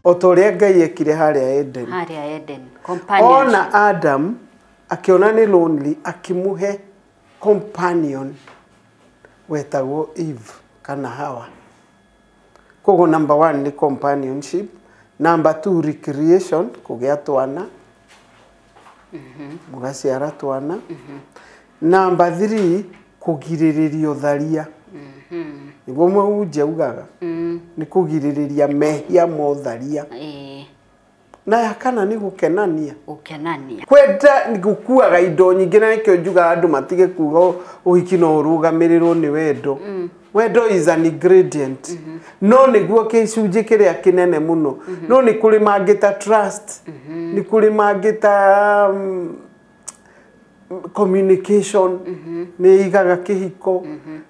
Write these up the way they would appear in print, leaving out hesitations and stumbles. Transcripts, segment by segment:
O ta ũrĩa Ngai ekire harĩa Eden. Harĩa Eden. Companion. Ona Adam akiona nĩ lonely, akĩmũhe companion wetagwo Eve kana Hawa. Koguo number 1 nĩ companionship, number 2 recreation, kũgĩa twana, mũgaciara twana. Number 3 kũgirĩrĩria ũtharia. Nĩguo mũhunjia augaga nĩ kũgirĩrĩria mehia ma ũtharia. Na ya kana nĩ gũkenania. Gũkenania. Kwenda gũkuaga indo nyingĩ, na nĩkĩo njugaga andũ matige kuga ũhiki no ũrũgamĩrĩrwo nĩ wendo. Wendo is an ingredient. No nĩguo gĩcunjĩ kĩrĩa kĩnene mũno. No nĩ kũrĩ mangĩ ta trust, nĩ kũrĩ mangĩ ta communication, nĩ igaga kĩhiko,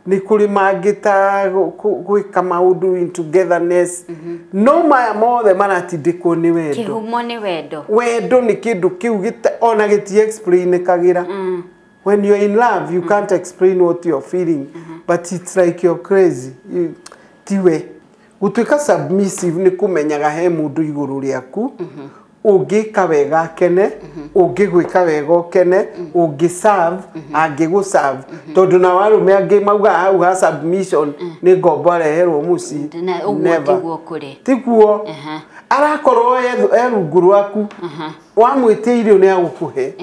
nĩ kũrĩ mangĩ ta gwĩka maũndũ in togetherness. No maya mothe maratindĩkwo nĩ wendo. Kĩhumo nĩ wendo. Wendo nĩ kĩndũ kĩu ona gĩti explainĩkagĩra. When you're in love, you can't explain what you're feeling, but it's like you're crazy. Tiwe gũtuĩka submissive nĩ kũmenyaga he mũndũ igũrũ rĩaku, ũngĩka wega akene, ũngĩgwĩka wega ũkene, ũngĩ-serve, angĩgũ-serve. Tondũ nao arũme angĩ maugaga hau ha submission nĩ ngombo areherwo mũciĩ. Ũguo tiguo kũrĩ. Tiguo. Arakorwo e rungu rwaku, wamwĩtia irio nĩ agũkũhe,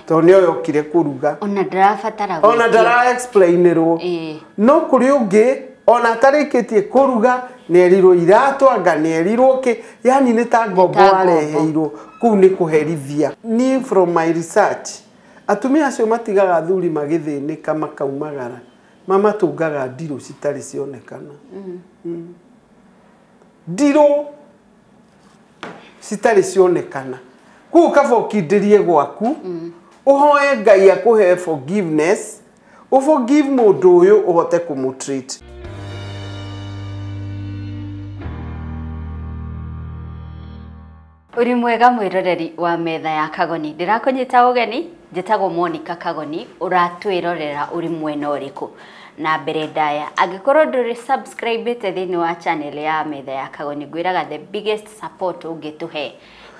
tondũ nĩoĩ okire kũruga. Ona ndarabatara gwĩtio. Ona ndara explainĩrwo. No kũrĩ ũngĩ ona atarĩkĩtie kũruga nĩ erirwo iratũ, anga nĩ erirwo kĩ, yani nĩ ta ngombo areheirwo. Kũu nĩ kũherithia. Niĩ from my research, atumia acio matigaga athuri magĩthĩnĩka makaumagara, mamatũngaga ndirũ citarĩ cionekana. Ndirũ citarĩ cionekana. Kũu kaba ũkindĩrie gwaku, ũhoe Ngai akũhe forgiveness, ũforgive mũndũ ũyũ ũhote kũmũtreat. Uri mwega mwiroreri wa metha ya Kagoni. Ndirakũnyita ũgeni, njĩtagwo Monica Kagoni, ũratwĩrorera ũrĩ mwena ũrĩkũ. Na mbere ndaya, angĩkorwo ndũrĩ subscribe-ĩte thĩinĩ wa channel ya metha ya Kagoni, ngwĩraga the biggest support ũngĩtũhe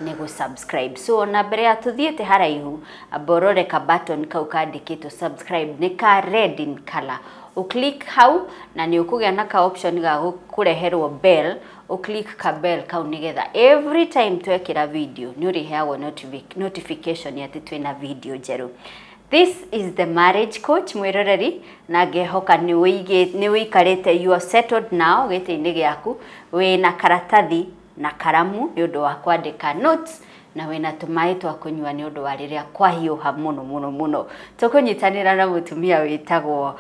nĩ gũ subscribe. So na mbere ya tũthiĩte haraihu, amba ũrore ka button kau kandĩkĩtwo subscribe, nĩ ka red in color. Ũclick hau na nĩ ũkũgĩa na ka option ga kũreherwo bell, ũclick ka bell kau nĩgetha every time twekĩra video nĩ ũrĩheagwo notification atĩ twĩna video njerũ. This is the marriage coach mwĩroreri, na ngehoka nĩ wĩikarĩte, you are settled now gĩtĩ-inĩ gĩaku, wĩna karatathi na karamu nĩ ũndũ wa kwandĩka notes, na wĩna tũmaĩ twa kũnyua nĩ ũndũ wa rĩrĩa kwahiũha mũno mũno mũno. Tũkũnyitanĩra na mũtumia wĩtagwo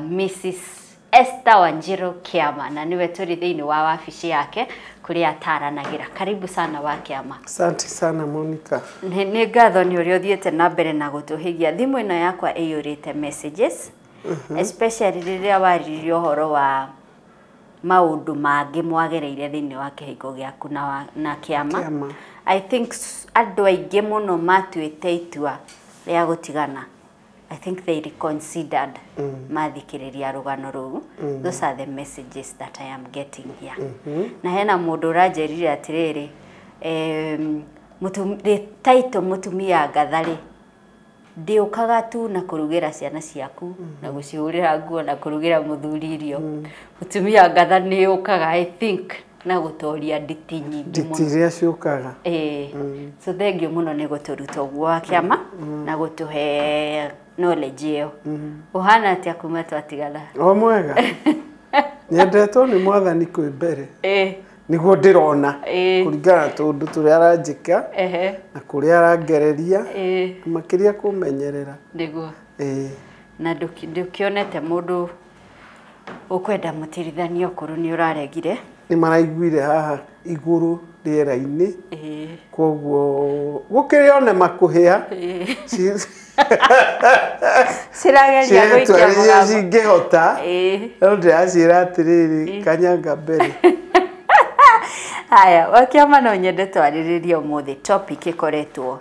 Mrs. Esther Wanjiru Kiama, na niwe tũrĩ thĩinĩ wa wabici yake kũrĩa ataranagĩra. Karibu sana wa Kiama. Asante sana Monica. Nĩ ngatho nĩ ũrĩa ũthiĩte na mbere na gũtũhĩgia. Thimũ ĩno yakwa ĩiyũrĩte messages, especially rĩrĩa waririe ũhoro wa maũndũ mangĩ mwagereire thĩinĩ wa kĩhiko gĩaku na Kiama. I think andũ aingĩ mũno matuĩte itua rĩa gũtigana. I think they reconsidered mathikĩrĩria rũgano rũu. Those are the messages that I am getting here. Na hena mũndũ ũranjĩrire atĩrĩrĩ, title mũtumia ngatharĩ ndĩũkaga tu na kũrugĩra ciana ciaku na gũcihũrĩra nguo na kũrugĩra mũthuri irio. Mũtumia ngatha nĩũkaga, I think, na gũtoria nditi nyingĩ mũno. Nditi iria ciũkaga. So thank you mũno nĩ gũtũruta ũguo wa Kĩama na gũtũhe knowledge ĩyo. Ũhana atĩa kuma twatigana? O mwega. Nyendetwo nĩ Mwathani kwĩ mbere. Nĩguo ndĩrona kũringana na tũũndũ tũrĩa aranjĩka na kũrĩa arangereria, makĩria kũmenyerera. Nĩguo. Na ndũkĩonete mũndũ ũkwenda mũtirithanie okorwo nĩ ũraregire. Nĩ maraiguire haha igũrũ rĩera-inĩ. Koguo gũkĩrĩ one makũhĩa. Cirageria gũikia mũgambo. Cingĩhota. No ndĩraciĩra atĩrĩrĩ, kanyanga mbere. Haya, Wakĩama no nyende twarĩrĩrie ũmũthĩ topic ĩkoretwo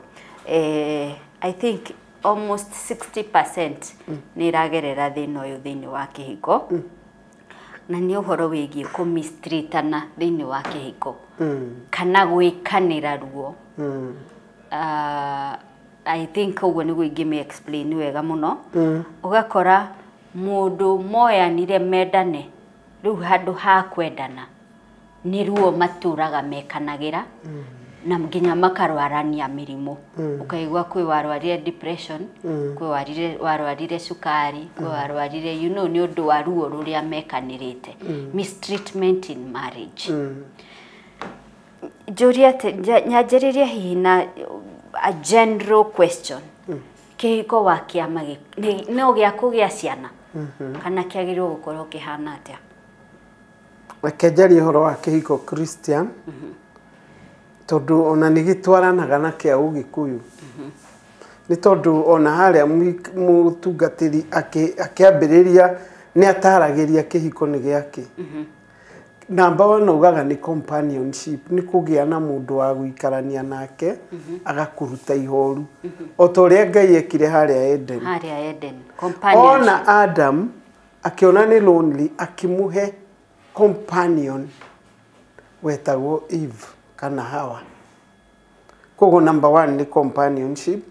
I think almost 60% nĩ ĩragerera thĩna ũyũ thĩinĩ wa kĩhiko. Na nĩ ũhoro wĩgiĩ kũmistreatana thĩinĩ wa kĩhiko. Kana gwĩkanĩra ruo. I think ũguo nĩguo ingĩmĩ explain wega mũno. Ũgakora mũndũ moyanire mendane, rĩu handũ ha kwendana nĩ ruo matũraga mekanagĩra na nginya makarwarania mĩrimũ. Ũkaigua kwĩ warwarire depression, kwĩ warwarire cukari, kwĩ warwarire you know, nĩ ũndũ wa ruo rũrĩa mekanĩrĩte. Mistreatment in marriage. Njũrie atĩ nyanjĩrĩrie hihi na a general question. Kĩhiko wa kĩama no gĩa kũgĩa ciana kana kĩagĩrĩirwo gũkorwo kĩhana atĩa? Reke njarie ũhoro wa kĩhiko Christian, tondũ ona nĩ gĩtwaranaga na kĩa Ũgĩkũyũ. Nĩ tondũ ona harĩa mũtungatĩri akĩambĩrĩria nĩ ataragĩria kĩhiko nĩ gĩakĩ. Namba one augaga nĩ companionship, nĩ kũgĩa na mũndũ wa gũikarania nake agakũruta ihoru. O ta ũrĩa Ngai ekire harĩa Eden. Harĩa Eden. Companionship. Ona Adam akĩona nĩ lonely, akĩmũhe companion wetagwo Eve kana Hawa. Koguo number one nĩ companionship,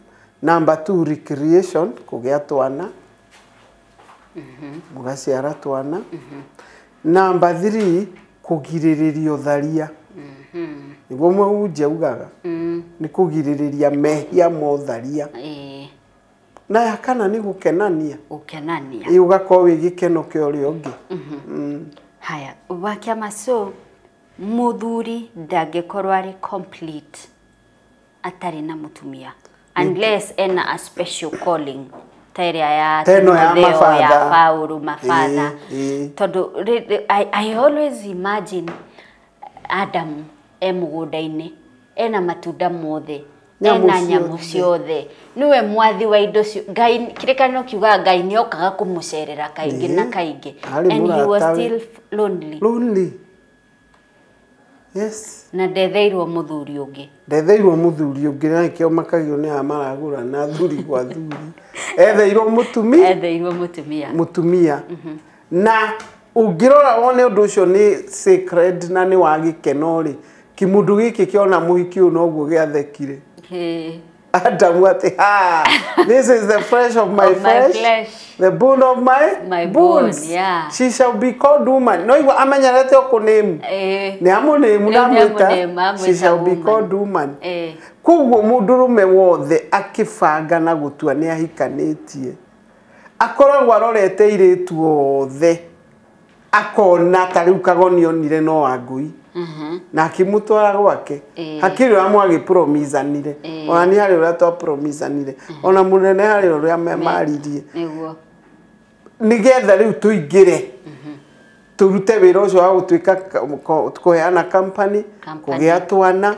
number two recreation, kũgĩa twana, mũgaciara twana. Number three kũgirĩrĩria ũtharia. Nĩguo mũhunjia augaga. Nĩ kũgirĩrĩria mehia ma ũtharia. Na ya kana nĩ gũkenania. Gũkenania. Ĩ ũgakorwo wĩ gĩkeno kĩa ũrĩa ũngĩ. Haya, Wakĩama, so mũthuri ndangĩkorwo arĩ complete atarĩ na mũtumia unless ena a special calling ta ĩrĩa ya Timotheo, ya Paulo mafather. Tondũ I always imagine Adam e mũgũnda-inĩ ena matunda mothe, ena nyamũ ciothe, niwe mwathi wa indo cio. Ngai, kĩrĩkanĩro kiugaga Ngai nĩokaga kũmũcerera kaingĩ na kaingĩ, and he was still lonely. Lonely. Yes. Na ndetheirwo mũthuri ũngĩ. Ndetheirwo mũthuri ũngĩ, na nĩkĩo makagio nĩ aya maragũra na thuri gwa thuri. Etheirwo mũtumia. Etheirwo mũtumia. Mũtumia. Na ũngĩrora wone ũndũ ũcio nĩ sacred na nĩ wa gĩkeno rĩ, kĩmũndũ gĩkĩ kĩona mũhiki ũyũ noguo gĩathekire. Adamu atĩ, ha, this is the flesh of my flesh, the bone of my bones. Yeah. She shall be called woman. No igua amenyerete ũkũnĩmu. Nĩ amũnĩmu na amwĩta, she shall be called woman. Koguo mũndũrũme wothe akĩbanga na gũtua nĩ ahikanĩtie, akoragwo arorete airĩtu othe, akona ta rĩu Kagoni onire no Wangũi. Na akĩmũtwara gwake. Hakĩrĩ ũrĩa mwagĩpromisanire. Ona nĩ harĩ ũrĩa twapromisanire. Ona mũnene harĩ ũrĩa maririe. Nĩgetha rĩu tũingĩre, tũrute wĩra ũcio wa gũtuĩka kũheana company, kũgĩa twana,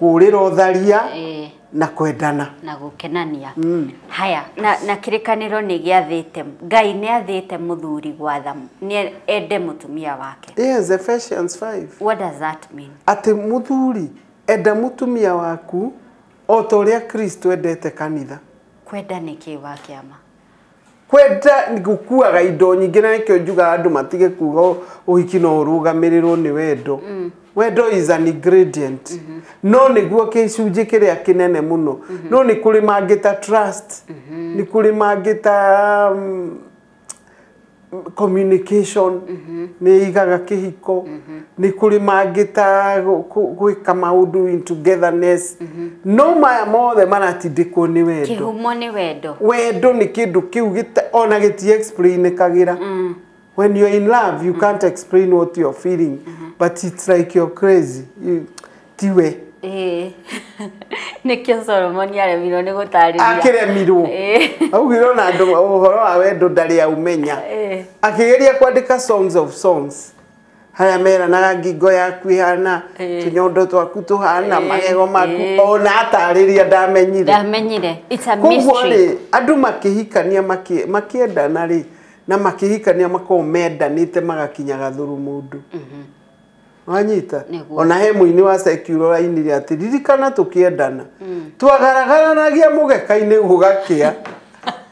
kũũrĩra ũtharia, na kwendana na gũkenania. Haya, na kĩrĩkanĩro nĩ gĩathĩte, Ngai nĩ athĩte mũthuri gwatha nĩ ende mũtumia wake. Yes, Ephesians 5. What does that mean? Atĩ mũthuri enda mũtumia waku o ta ũrĩa Kristo endete kanitha. Kwenda nĩ kĩ Wakĩama? Kwenda gũkuaga indo nyingĩ, na nĩkĩo njugaga andũ matige kuga ũhiki no ũrũgamĩrĩrwo nĩ wendo. Wendo is an ingredient. No nĩguo gĩcunjĩ kĩrĩa kĩnene mũno. No nĩ kũrĩ mangĩ ta trust, nĩ kũrĩ mangĩ ta communication, nĩ igaga kĩhiko, nĩ kũrĩ mangĩ ta gwĩka maũndũ in togetherness. No maya mothe maratindĩkwo nĩ wendo. Kĩhumo nĩ wendo. Wendo nĩ kĩndũ kĩu ona gĩti explainĩkagĩra. When you're in love, you can't explain what you're feeling, but it's like you're crazy. Tiwe. Nĩkĩo Solomoni aremirwo nĩ gũtarĩria. Akĩremirwo. Augire ona andũ ũhoro wa wendo ndarĩ aumenya. Akĩgeria kwandĩka Songs of Songs harĩa meranaga ngingo yaku ihana, tũnyondo twaku tũhana, magego maku, ona atarĩria ndamenyire. It's a mystery. Koguo rĩ, andũ makĩhikania makĩendana rĩ, na makĩhikania makoragwo mendanĩte magakinya gathuru mũndũ. Wanyita? Ona he mũini wa secular ainire atĩ ririkana tũkĩendana. Twagaragaranagia mũgeka-inĩ gũgakĩa.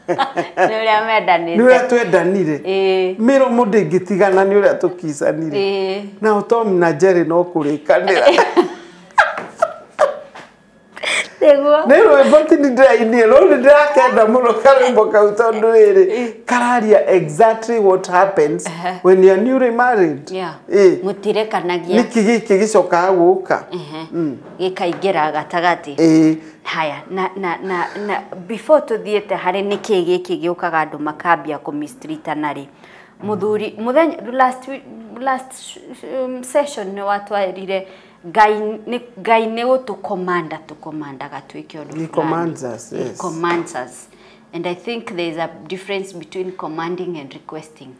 Nĩ ũrĩa mendanĩte. Nĩ ũrĩa twendanire. Mĩromo ndĩngĩtigana nĩ ũrĩa tũkicanire. Nao Tom na Jerry no kũrĩkanĩra. Nĩ rwĩmbo ti ndĩrainire, no nĩ ndĩrakenda mũno karwĩmbo kau tondũ rĩrĩ kararia exactly what happens when you are newly married. Mũtirekanagia. Nĩkĩ gĩkĩ gĩcokaga gũka? Gĩkaingĩra gatagatĩ. Haya, na before tuthiĩte harĩ nĩkĩ gĩkĩ gĩũkaga andũ makambia kũmistreatana rĩ, mũthuri mũthenya last session nĩ watwarire Ngai nĩ gũtũkomanda tũkomandaga twĩke ũndũ fulani. He commands us, yes. He commands us. And I think there is a difference between commanding and requesting.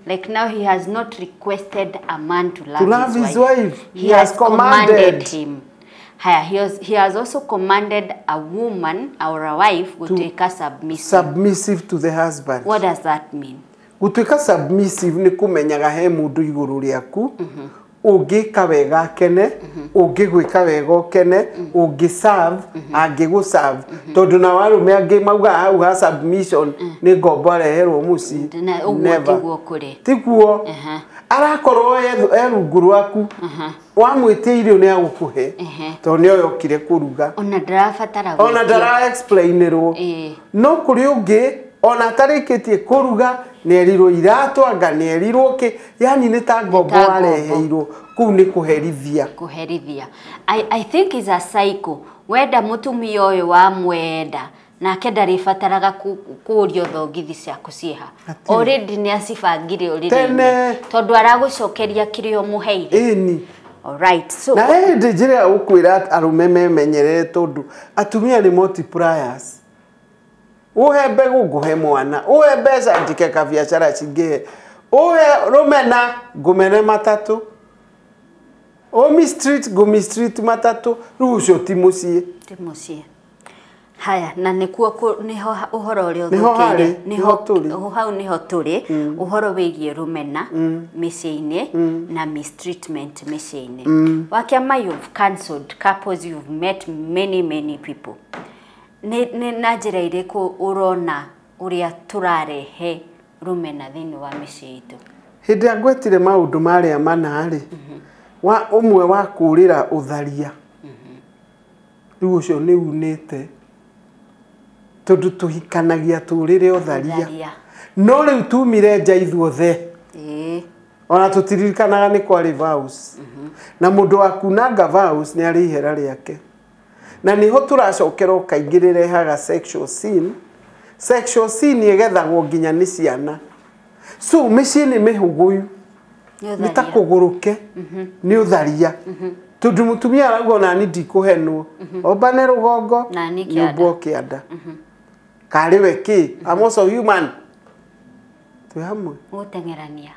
Like now he has not requested a man to love, his wife. He has commanded him. Haya, he has also commanded a woman or a wife gũtuĩka submissive. Submissive to the husband. What does that mean? Gũtuĩka submissive nĩ kũmenyaga he mũndũ igũrũ rĩaku. Ũngĩka wega akene, ũngĩgwĩka wega ũkene, ũngĩ-serve, angĩgũ-serve. Tondũ nao arũme angĩ maugaga hau ha submission nĩ ngombo areherwo mũciĩ. Ũguo tiguo kũrĩ. Tiguo. Arakorwo e rungu rwaku, wamwĩtia irio nĩ agũkũhe, tondũ nĩoĩ okire kũruga. Ona ndarabatara gwĩtio. Ona ndara explainĩrwo. No kũrĩ ũngĩ ona atarĩkĩtie kũruga nĩ erirwo iratũ anga nĩ erirwo kĩ, yani nĩ ta ngombo areheirwo. Kũu nĩ kũherithia. Kũherithia. I think is a cycle. Wenda mũtumia ũyũ wamwenda nake ndarĩbataraga kũũrio thogithi ciaku ciĩha. Already nĩ acibangire ũrĩrĩ-inĩ tondũ aragũcokeria kĩrĩa ũmũheire. Ĩni. Alright, so na hĩndĩ njĩra ya gũkwĩra arũme memenyerere tondũ atumia nĩ multipliers. Uhe mbegũ ngũhe mwana, uhe mbeca njike kabiacara cingĩhe, uhe rũmena ngũmene matatũ, ũmistreat ngũmistreat matatũ, rĩu ũcio ti mũciĩ. Ti mũciĩ. Haya, na nĩkuo nĩho ũhoro ũrĩa ũthũkĩire. Nĩho tũrĩ. Hau nĩho tũrĩ, ũhoro wĩgiĩ rũmena mĩciĩ-inĩ na mistreatment mĩciĩ-inĩ. Wakĩama you've cancelled couples, you've met many many people. Nĩ na njĩra ĩrĩkũ ũrona ũrĩa tũrarehe rũmena thĩinĩ wa mĩciĩ itũ? Hĩndĩ ĩrĩa ngwetire maũndũ marĩa mana rĩ, wa ũmwe wa kũũrĩra ũtharia, rĩu ũcio nĩ unĩte tondũ tũhikanagia tũũrĩre ũtharia. No rĩu tumire nja ithuothe. Ona tũtiririkanaga nĩ kwarĩ vows. Na mũndũ wa kunanga vows nĩ arĩ ihera rĩake. Na niho tũracokera kaingĩ rĩrehaga sexual sin. Sexual sin ĩgethagwo nginya nĩ ciana. So mĩciĩ nĩ mĩhũgũyu, nĩ ta kũgũrũke, nĩ ũtharia. Tondũ mũtumia arauga ona niĩ ndikũhenwo, ombane rũgongo nyũmbwo kĩanda. Karĩ we kĩ? I'm also human. Twĩ hamwe. Gũteng'erania.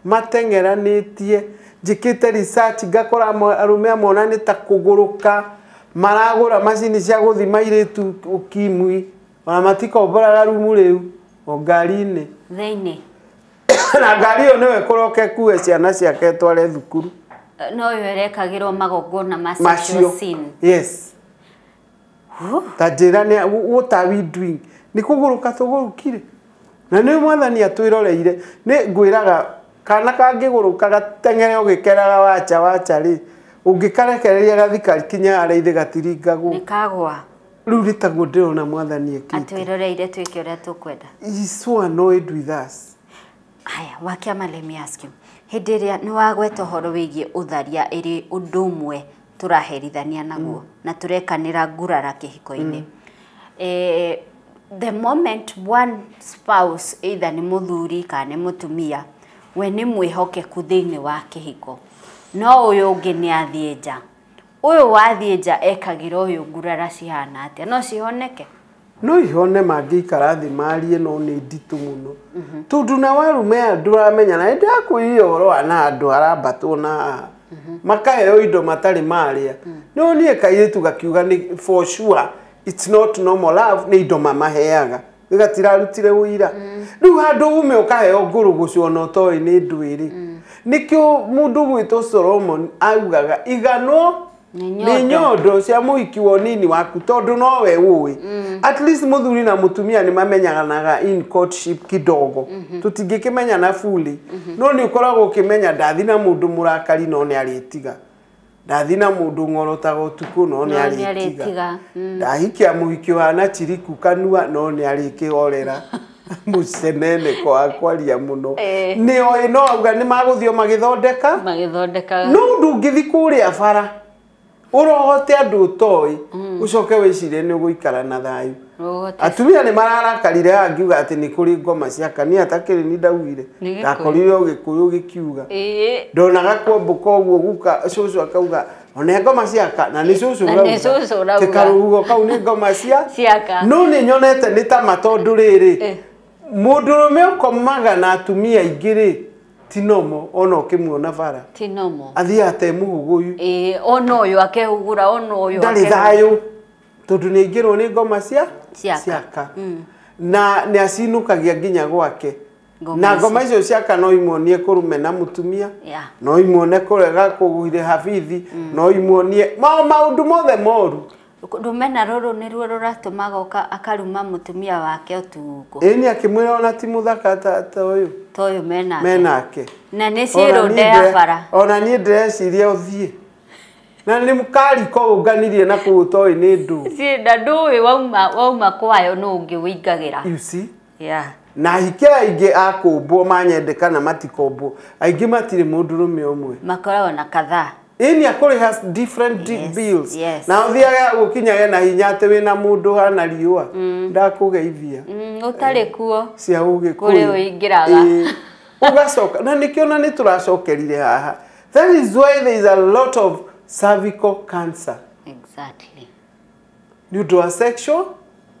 Mateng'eranĩtie. Njĩkĩte research ngakora arũme amwe ona nĩ ta kũgũrũka maragũra macini cia gũthima airĩtu ukimwi, ona matikomboraga rumu rĩu o ngari-inĩ thĩinĩ. Na ngari ĩyo nĩwe ĩkũroka ĩkue ciana ciake ĩtware thukuru. No ĩyo ĩrekagĩrwo magongona ma sexual sin. Yes. Ta njĩra nĩ what are we doing? Nĩ kũgũrũka tũgũrũkire. Na nĩ mwathani atwĩroreire. Nĩ ngwĩraga kana kangĩgũrũka gateng'ere ũgĩkeraga wacha wacha rĩ, ũngĩkarekereria gathika kinya harĩa ithe gatiringagwo. Nĩ kagwa. Rĩu nĩ taguo ndĩrona mwathani ekĩte. Atwĩroreire twĩke ũrĩa tũkwenda. He's so annoyed with us. Haya, Wakĩama, let me ask you. Hĩndĩ ĩrĩa nĩ wagweta ũhoro wĩgiĩ ũtharia ĩrĩ ũndũ ũmwe tũraherithania naguo na tũrekanĩra ngurara kĩhiko-inĩ. The moment one spouse either nĩ mũthuri kana nĩ mũtumia we nĩ mwĩhokeku thĩinĩ wa kĩhiko, No ũyũ ũngĩ nĩ athiĩ nja. Ũyũ wathiĩ nja ekagĩra ũyũ ngurara cihana atĩa? No cihoneke? No ihone mangĩikara thĩ marie, no nĩ nditũ mũno. Tondũ na warume aya ndũramenya, na nĩndĩrakwĩrire ũhoro wa na andũ arambatwo na haha. Makaheo indo matarĩ marĩa. No niĩ kairĩtu gakiuga nĩ for sure it's not normal love, nĩ indo mamaheaga. Gĩgatirarutire ũira. Rĩu handũ ume ũkaheo ngũrũgũcũ ona ũtoĩ nĩ ndwĩrĩ. Nĩkĩo mũndũ gwĩtwo Solomon augaga iganwo nĩ nyondo cia mũhiki wa ũnini waku tondũ nowe ũĩ. At least mũthuri na mũtumia nĩ mamenyanaga in courtship kidogo. Tũtingĩkĩmenyana fully. No nĩ ũkoragwo ũkĩmenya ndathi na mũndũ mũrakari no nĩ arĩtiga. Ndathi na mũndũ ng'orotaga ũtukũ no nĩ arĩtiga. Ndahikia mũhiki ũhana chiriku kanua no nĩ arĩkĩhorera. Mũcenene kwa kwaria mũno. Nĩ oĩ no auga nĩ magũthiĩ magĩthondeka. Magĩthondekaga. No ndũngĩthiĩ kũrĩa bara ũrogote andũ ũtoĩ ũcoke wĩcirie nĩ ũgũikara na thayũ. Atumia nĩ mararakarire haha ngiuga atĩ nĩ kũrĩ ngoma cia kania atakĩrĩ nĩ ndaugire. Ndakorire Ũgĩkũyũ gĩkiuga. Ndonaga kwambũka ũguo guka cũcũ akauga one ngoma ciaka na nĩ cũcũ ũrauga. Ti karũhuho kau nĩ ngoma ciaka. No nĩ nyonete nĩ ta ma tondũ rĩrĩ mũndũrũme ũkomaga na atumia aingĩ rĩ ti nomo ona ũkĩmuona bara. Ti nomo. Athiaga te mũhũgũyu. Ona ũyũ akehũgũra, ona ũyũ ndarĩ thayũ tondũ nĩ aingĩrwo nĩ ngoma cia ciaka. Na nĩ acinũkagia nginya gwake. Na ngoma icio ciaka no imuonie kũrũmena mũtumia, no imuone kũrega kũrĩha bithi, no imuonie maũndũ mothe moru. Rũmena rũrũ nĩruo rũratũmaga akaruma mũtumia wake ũtukũ. Ĩĩ nĩ akĩmwĩra ona ti mũthaka ta ũyũ. Ta ũyũ menake. Menake. Na nĩ ciĩrũnde ya bara. Ona niĩ ndĩreciria ũthiĩ. Na nĩ mũkariko ũnganirie na kũu ũtoĩ nĩ ndũ. Na ndũĩ wauma kwayo nũ ũngĩ ũingagĩra. You see? Yeah. Na ahiki aingĩ a kũmbwo manyendeka na matikombwo. Aingĩ matirĩ mũndũrũme ũmwe. Makoragwo na kadhaa. Ĩĩ nĩ akũrĩha different bills. Yes. Na ũthiage gũkinyage na hinya atĩ wĩna mũndũ hana riũa. Ndakũgeithia. Ũtarĩ kuo. Cia Ũgĩkũyũ. Kũrĩ ũingĩraga. Ũgacoka. Na nĩkĩo na nĩ tũracokerire haha. That is why there is a lot of cervical cancer. Exactly. Nĩ ũndũ wa sexual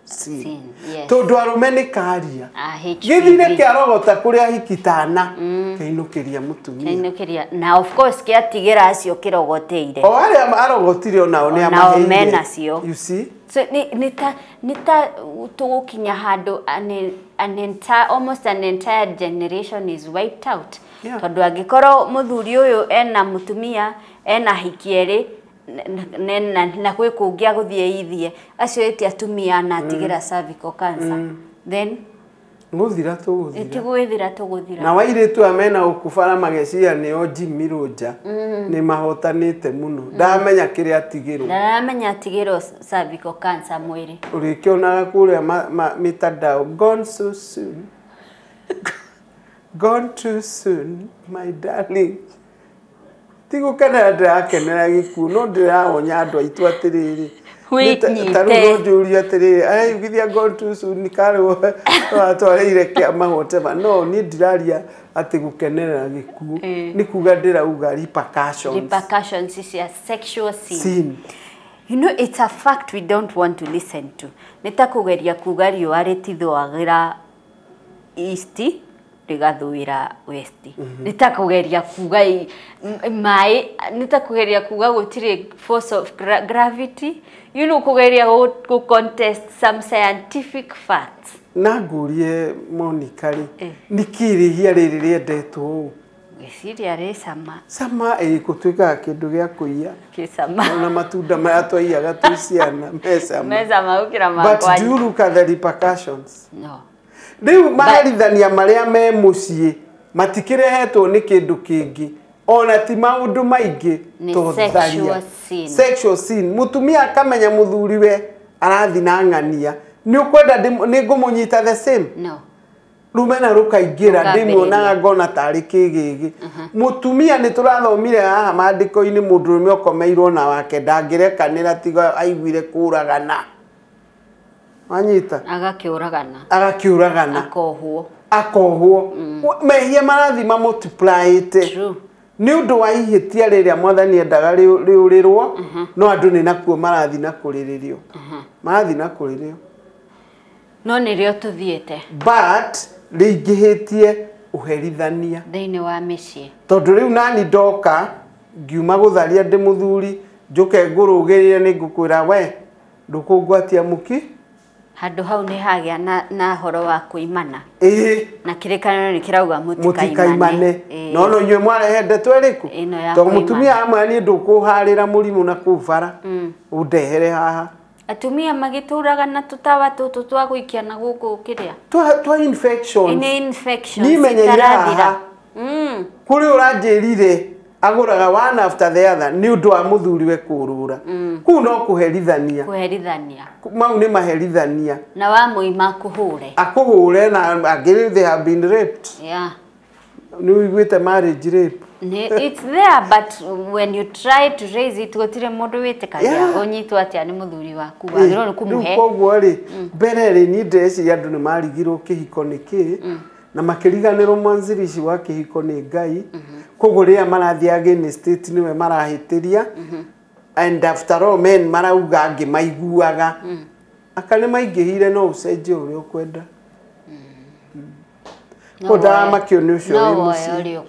sin. Yes. Tondũ arũme nĩ karia. Gĩthire kĩarogota kũrĩa hiki tana kĩinũkĩria mũtumia. Kĩinũkĩria. Na of course kĩatigĩra acio kĩrogoteire. O arĩa arogotire onao nĩ amaheire. Onao menacio. You see? So nĩ ta tũgũkinya handũ an entire, almost an entire generation is wiped out. Tondũ angĩkorwo mũthuri ũyũ ena mũtumia ena hiki erĩ na kwĩ kũngĩ agũthiĩ ithie acio ĩti atumia na atigĩra cervical cancer. Then gũthira tũgũthira. Ĩtigwĩthira tũgũthira. Na wairĩtu aya mena ũkubara mageciria nĩo Jimmy Roger nĩ mahotanĩte mũno. Ndamenya kĩrĩa atigĩrwo. Ndaramenya atigĩrwo cervical cancer mwĩrĩ. Ũrĩkĩonaga kũrĩa mitandao gone so soon. Gone too soon my darling. Ti gũkenera ndĩrakenera gĩkuũ no ndĩraonya andũ aitũ atĩrĩrĩ. Ta rĩu no njũrie atĩrĩrĩ, araigithia gone too soon nĩ karĩ watwarĩire kĩama whatever. No niĩ ndiraria atĩ gũkenerera gĩkuũ. Nĩ kuga ndĩrauga repercussions. Repercussions cia sexual sin. You know, it's a fact we don't want to listen to. Nĩ ta kũgeria kuga riũa rĩtithũagĩra east rĩgathũĩra west. Nĩ ta kũgeria kuga maĩ, nĩ ta kũgeria kuga gũtirĩ force of gravity. You know, kũgeria gũ contest some scientific facts. Na ngũrie Monica rĩ, nĩkĩ rĩhia rĩrĩ rĩendetwo ũũ? Ngwĩciria rĩ cama. Cama ĩ gũtuĩkaga kĩndũ gĩa kũiya. Kĩ cama. Ona matunda maya twaiyaga twĩ ciana me cama. Me cama gũkĩra ma But do you look at the repercussions? No. Rĩu maherithania marĩa me mũciĩ matikĩrehetwo nĩ kĩndũ kĩngĩ ona ti maũndũ maingĩ to sexual sin. Sexual sin. Mũtumia akamenya mũthuri we arathi na ng'ania nĩ ũkwenda nĩ ngũmũnyita the same? No. Rũmena rũkaingĩra ndĩmuonaga ngona tarĩ kĩgĩgĩ. Mũtumia nĩ tũrathomire haha maandĩko-inĩ mũndũrũme ũkomeirwo na wake ndangĩrekanĩra tiga aiguire kũragana. Wanyita? Agakĩũragana. Agakĩũragana. Akohwo. Akohwo. Mehia marathi ma multiplyĩte. True. Nĩ ũndũ wa ihĩtia rĩrĩa mwathani endaga rĩũrĩrwo no andũ nĩ nakuo marathi na kũrĩrĩrio. Marathi na kũrĩrĩrio. No nĩrĩo tũthiĩte. But rĩingĩhĩtie ũherithania thĩinĩ wa mĩciĩ. Tondũ rĩu nani ndoka ngiuma gũtharia ndĩ mũthuri njuke ngũrũgĩrĩre nĩ ngũkwĩra we ndũkũngwatia mũki. Handũ hau nĩ hagĩa na horo wa kũimana. Ĩĩ. Na kĩrĩkanĩro nĩ kĩrauga mũtikaimane. No no inyuĩ mwarehe ndeto ĩrĩkũ? Tondũ mũtumia amwe niĩ ndũkũharĩra mũrimũ na kũu bara. Ũndehere haha. Atumia magĩtũraga na tũtawa tũtũ twa gũikia na gũkũ kĩrĩa. Twa infections. Nĩ infections. Nimenyeire haha. Kũrĩ ũranjĩrire agũraga one after the other nĩ ũndũ wa mũthuriwe kũrũra. Kũu no kũherithania. Kũherithania. Mau nĩ maherithania. Na wa mũima akũhũre. Akũhũre na angĩ they have been raped. Yeah. Nĩ ũiguĩte marriage rape. It's there, but when you try to raise it, gũtirĩ mũndũ wĩtĩkagia ũnyitwo atĩa nĩ mũthuri waku wagĩrĩirwo nĩ kũmũhe. Rĩu koguo rĩ mbere rĩ niĩ ndĩreciria andũ nĩ marigirwo kĩhiko nĩ kĩ na makĩriganĩrwo mwanzirishi wa kĩhiko nĩ Ngai. Koguo rĩrĩa marathiĩ against it nĩwe marahĩtĩria. And after all men marauga angĩ maiguaga. Aka nĩ maingĩhire no ũcenjie ũrĩa ũkwenda. Ko ndaramakio nĩ ũcio wĩ mũciĩ.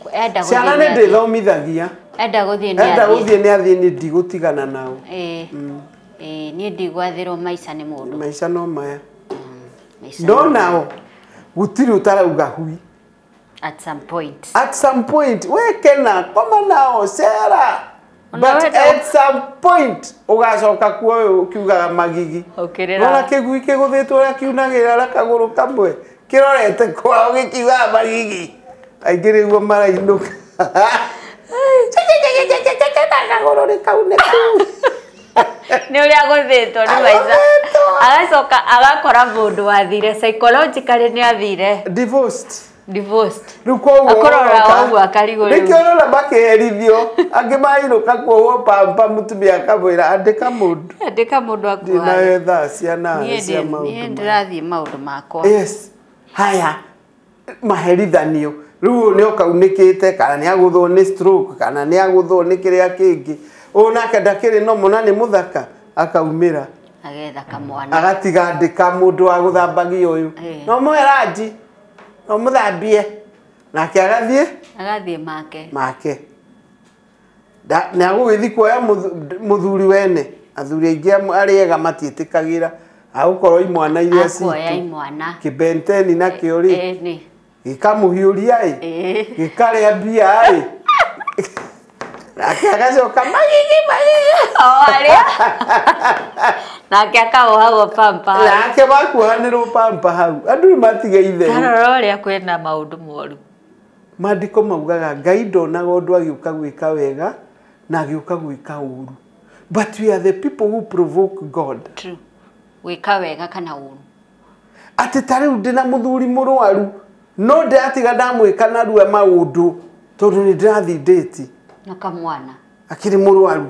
Ciana nĩ ndĩthomithagia. Enda gũthiĩ nĩ athiĩ. Enda gũthiĩ nĩ athiĩ nĩ ndigũtigana nao. Niĩ ndigwathĩrwo maica nĩ mũndũ. Maica no maya. No nao gũtirĩ ũtarauga hui. At some point. At some point, we kena, koma nao, cera. But at some point, ũgacoka kuo ũkiugaga magigi. Nona kĩgui kĩgũthĩtwo ũrĩa kiunagĩra na kagũrũ kamwe. Kĩrorete kwao gĩkiugaga magigi. Aingĩ nĩguo marainũka. Kagũrũ nĩ kaunĩku. Nĩ ũrĩa agũthĩtwo nĩ maica. Agacoka agakora mũndũ wathire psychologically nĩ athire. Divorced. Divorced. Rĩu koguo akorora ũguo akarigwo rĩu. Nĩkĩo ũrona makĩherithio angĩ mainũka kuohwo pampa mũtumia akamwĩra andĩka mũndũ. Andĩka mũndũ akuohage. Ndinayo thaa cia nawe cia maũndũ. Niĩ ndĩrathiĩ maũndũ makwa. Yes. Haya maherithanio. Rĩu ũyũ nĩ okaunĩkĩte kana nĩ agũthwo nĩ stroke kana nĩ agũthwo nĩ kĩrĩa kĩngĩ. Ũyũ nake ndakĩrĩ no mũna nĩ mũthaka akaumĩra. Agetha kamwana. Agatiga andĩka mũndũ wa gũthambagia ũyũ. No mũhe ranji. No mũthambie. Nake agathiĩ? Agathiĩ make. Make. Nĩ agũgĩthiĩ kuoya mũthuri wene. Athuri aingĩ arĩa ega matiĩtĩkagĩra. Agũkorwo imwana iria citũ. Akuoya imwana. Kĩbenteni nakĩo rĩ. Gĩkamũhiũria ĩ. Gĩkarĩa mbia ĩ. Nake agacoka magigi magigi. O arĩa. Nake akaohagwo pampa hau. Nake makuohanĩrwo pampa hau. Andũ nĩ matige itherũ. Tarora ũrĩa kwĩna maũndũ moru. Maandĩko maugaga Ngai ndonaga ũndũ agĩũka gwĩka wega na agĩũka gwĩka ũru. But we are the people who provoke God. True. Gwĩka wega kana ũru. Atĩ ta rĩu ndĩna mũthuri mũrwaru no ndĩratiga ndamwĩka narua maũndũ tondũ nĩ ndĩrathiĩ ndĩti. Na kamwana. Akĩrĩ mũrwaru.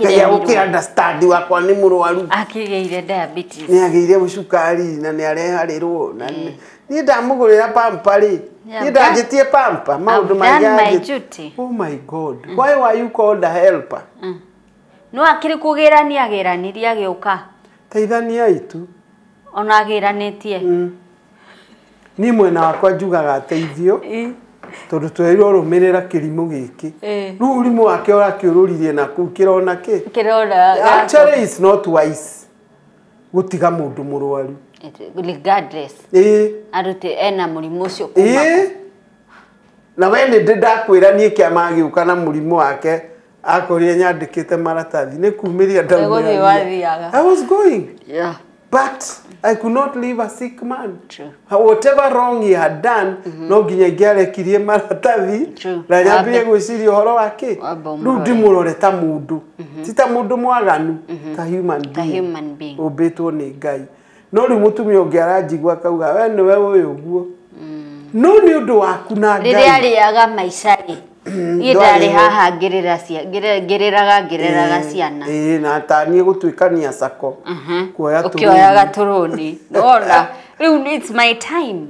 Ngai agũkĩ understand wakwa nĩ mũrwaru. Akĩgĩire diabetes. Nĩ agĩire cukari na nĩ areharĩrwo. Niĩ ndamũgũrĩra pampa rĩ. Niĩ ndanjĩtie pampa maũndũ mangĩ. Oh my God. Why were you called a helper? No akĩrĩ kũgĩrania agĩranirie agĩũka. Teithaniai tu. Ona agĩranĩtie. Niĩ mwena wakwa njugaga ateithio. Tondũ twerirwo rũmĩrĩra kĩrimũ gĩkĩ. Rĩu ũrimũ wake ũrakĩũrũririe na kũu kĩrona kĩ? Kĩrona. Actually it's not wise gũtiga mũndũ mũrwaru. Regardless. Arute ena mũrimũ ũcio kuma. Na we nĩ ndĩ ndakwĩra niĩ kĩama agĩũka na mũrimũ wake akorire nyandĩkĩte maratathi nĩ kumĩria ndaumĩra. I was going. Yeah. But I could not leave a sick man. True. Whatever wrong he had done, no nginya ingĩarekirie maratathi na nyambie gwĩciria ũhoro wake. Rĩu ndimũrore ta mũndũ. Ti ta mũndũ mwaganu, ta human being. Ũmbĩtwo nĩ Ngai. No rĩu mũtumia ũngĩ aranjigua akauga we nĩwe ũyũ ũguo. No nĩ ũndũ waku na Ngai. Rĩrĩa arĩaga maica rĩ, niĩ ndarĩ haha ngĩrĩraga ngĩreraga ciana. Na ta niĩ gũtuĩkania sako. Kuoya tũrũni. Ũkĩoyaga tũrũni. Nĩwona? Rĩu it's my time.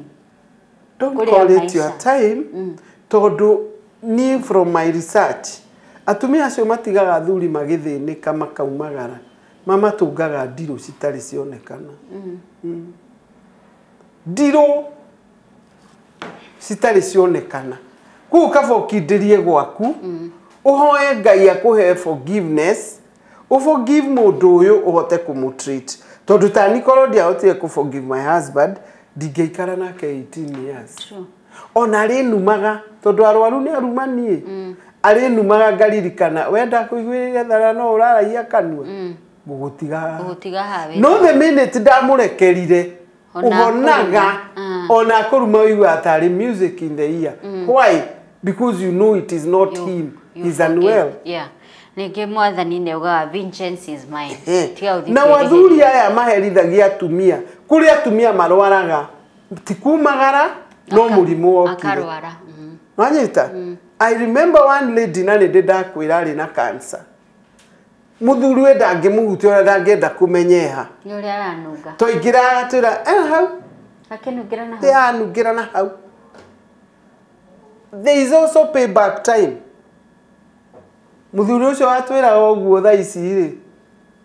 Don't call it your time. Tondũ Niĩ from my research, atumia acio matigaga athuri magĩthĩnĩka makaumagara, mamatũngaga ndirũ citarĩ cionekana. Ndirũ citarĩ cionekana. Koguo kaba ũkindĩrie gwaku, ũhoe Ngai akũhe forgiveness, ũforgive mũndũ ũyũ ũhote kũmũtreat. Tondũ tani korwo ndiahotire kũ forgive my husband, ndingĩikara nake 18 years. True. Ona arĩnumaga, tondũ arwaru nĩ arumanie, arĩnumaga ngaririkana wenda kũiguĩrĩra thara no ũraragia kanua, ngũgũtiga haha. Ũgũtiga hawe. No the minute ndamũrekerire, Ona ũhonaga, akũruma. ona akũruma ũiguaga tarĩ music in the ear. Why? Because you know it is not him, You he's forgive. unwell. Yeah. Ningĩ mwathani nĩ augaga vengeance is mine. Tiga ũthiĩ Na kwĩrĩhĩria. athuri aya maherithagia atumia, kũrĩ atumia marwaraga ti kumagara no mũrimũ wokire. Akarwara. Wanyita? I remember one lady na nĩ ndĩ ndakwĩra arĩ na cancer. Mũthuri we ndangĩmũhutia ũrĩa ndangĩenda kũmenyeha. Nĩ ũrĩa aranunga. Twaingĩra agatwĩra hau Akĩnungĩra na hau. anungĩra na hau. There is also payback time. Mũthuri ũcio watwĩraga ũguo thaa ici rĩ,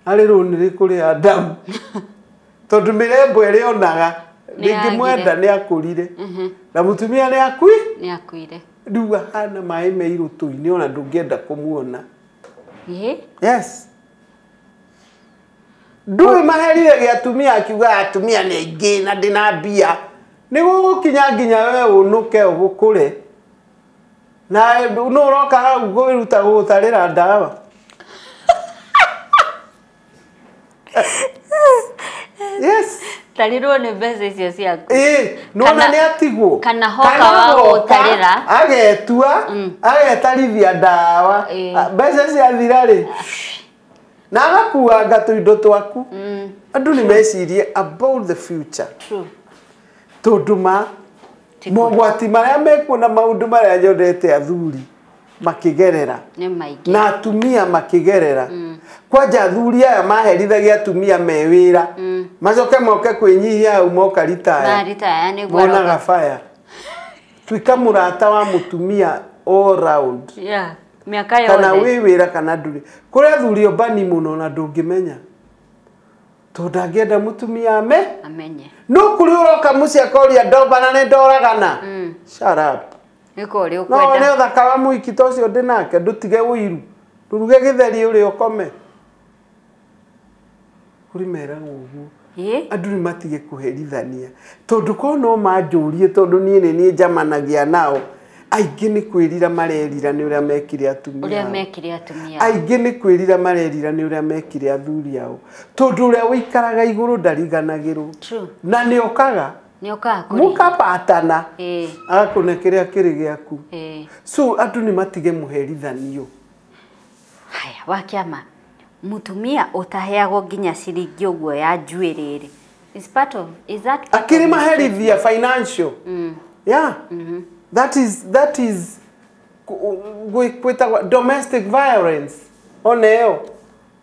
arĩ rũni rĩkũrĩa ndamu. Tondũ mĩrembo ĩrĩa onaga Nĩ ndĩngĩmwenda agire. nĩ akũrire. Na mũtumia nĩ akui Nĩ akuire. rĩu ahana maĩ me irũtũ-inĩ ona ndũngĩenda kũmuona. Ĩĩ. Yes. Ndũĩ maherire gĩa atumia akiuga atumia nĩ aingĩ na ndĩna mbia. Nĩ gũgũkinya nginya we ũnũke ũgũkũre. Na nũ ũroka hau kwĩruta gũgũtarĩra ndawa. Yes. Tarirwo nĩ mbeca icio ciaku. Ĩĩ, nĩwona nĩ atigwo. Kana hoka wa agoka, gũtarĩra. agetua, agetarithia ndawa. Mbeca ciathira rĩ, na agakuanga tũindo twaku. Andũ nĩ mecirie about the future. True. Tondũ ma Ti mogwati marĩa mekuo na maũndũ marĩa nyonete athuri makĩgerera Nĩ maingĩ. na atumia makĩgerera. Kwanja athuri aya maherithagia atumia me wĩra, macoke moke kwĩnyihia hau moka ritaya, Maritaya nĩguo monaga aroka. baya. Tuĩka mũrata wa mũtumia all round. Yeah. Mĩaka Kana yothe. wĩ wĩra kana ndũrĩ. Kũrĩ athuri ombani mũno na ndũngĩmenya, tondũ ndangĩenda mũtumia ame Amenye. No kũrĩ ũroka mũciĩ akoria ndombana nĩ ndoragana. Shut up. Nĩ kũrĩa No wone ũkwenda. ũthaka wa mũhiki ta ũcio ndĩ nake, ndũtige ũiru, ndũruge gĩtheri ũrĩa ũkome. Kũrĩ meragwo ũguo. Ĩĩ. Andũ nĩ matige kũherithania, tondũ korwo no manjũrie, tondũ niĩ nĩ niĩ njamanagia nao, aingĩ nĩ kwĩrira marerira nĩ ũrĩa mekire atumia Ũrĩa ao. mekire atumia. Aingĩ nĩ kwĩrira marerira nĩ ũrĩa mekire athuri ao, tondũ ũrĩa ũikaraga igũrũ ndariganagĩrwo. True. Na nĩ okaga Nĩ okaga kũrĩha. mũkapatana, Ĩĩ. agakũne kĩrĩa kĩrĩ gĩaku. Ĩĩ. So andũ nĩ matige mũherithanio. Haya, wa kĩama. Mũtumia ũtaheagwo nginya ciringi ũguo ya njuĩrĩ rĩ. Is part of is that part Akĩrĩ of maherithia financial. Yeah. That is gwĩtagwo domestic violence. Ona ĩyo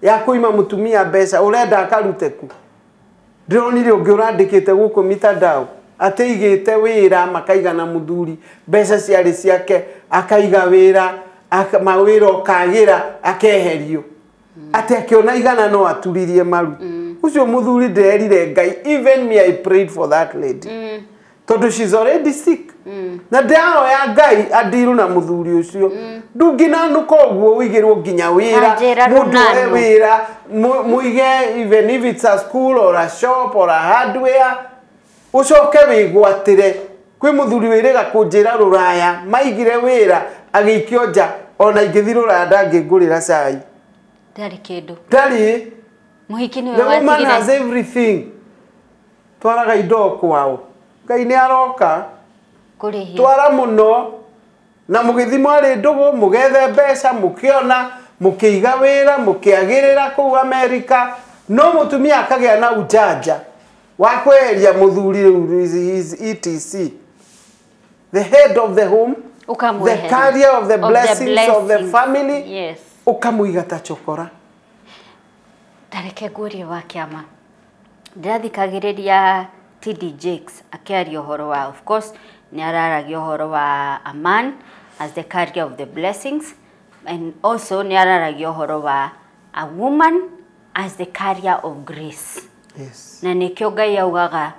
ya kũima mũtumia mbeca ũrenda akarute ku. Ndĩronire ũngĩ ũrandĩkĩte gũkũ mitandao atĩ aigĩte wĩra makaigana mũthuri mbeca ciarĩ ciake, akaiga wĩra mawĩra ũkagĩra akeherio, atĩ akĩona igana no aturirie maru. Ũcio mũthuri ndĩrerire Ngai, even me I prayed for that lady, tondũ she's already sick, na ndĩrahoya Ngai andiru na mũthuri ũcio. Ndũngĩnanũka ũguo ũigĩrwo nginya wĩra, Na njĩra mũndũ oe rũnano. wĩra mũige, even if it's a school or a shop or a hardware, ũcoke wĩgwatĩre. Kwĩ mũthuri wĩrĩga kũnjĩra rũraya maigire wĩra agĩikio nja, ona ingĩthiĩ rũraya ndangĩngũrĩra cai. Ndarĩ kĩndũ. Ndarĩ. Mũhiki nĩwe The woman has watigire. everything. Twaraga indo kwao, Ngai nĩ aroka. Kũrĩhia. Twara mũno na mũgĩthi mwarĩ ndũgũ, mũgethe mbeca, mũkĩona mũkĩiga wĩra, mũkĩagĩrĩra kũu Amerika, no mũtumia akagĩa na ujanja wa kweheria mũthuri rĩu is etc, the head of the home, the Ũkamweheria. carrier of the blessings of the blessings. family. Yes. Ũkamũiga ta chokora. Tareke ngurie wa kĩama, ndĩrathikagĩrĩria TD Jakes akĩaria ũhoro wa, of course nĩ araragia ũhoro wa a man as the carrier of the blessings, and also nĩ araragia ũhoro wa a woman as the carrier of grace. Yes. Na nĩkĩo Ngai augaga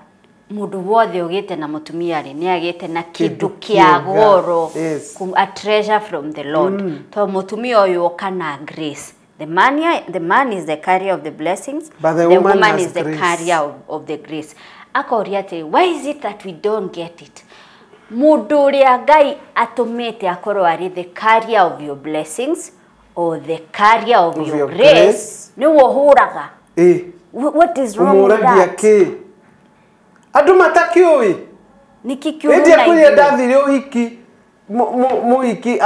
mũndũ wothe ũgĩte na mũtumia rĩ nĩ agĩte na kĩndũ kĩa goro. Yes. A treasure from the Lord. To mũtumia ũyũ oka na grace. The man is the carrier of the blessings, but the woman is the grace. Carrier of the grace. Akoria atĩ, why is it that we don't get it? Mũndũ ũrĩa Ngai atũmĩte akorwo arĩ the carrier of your blessings or the carrier of your grace, nĩwe ũhũraga. What is wrong with that? Kĩ? Andũ matakĩũĩ. Nĩkĩ kĩũru na ithuĩ? Ndathire ũhiki, mũhiki,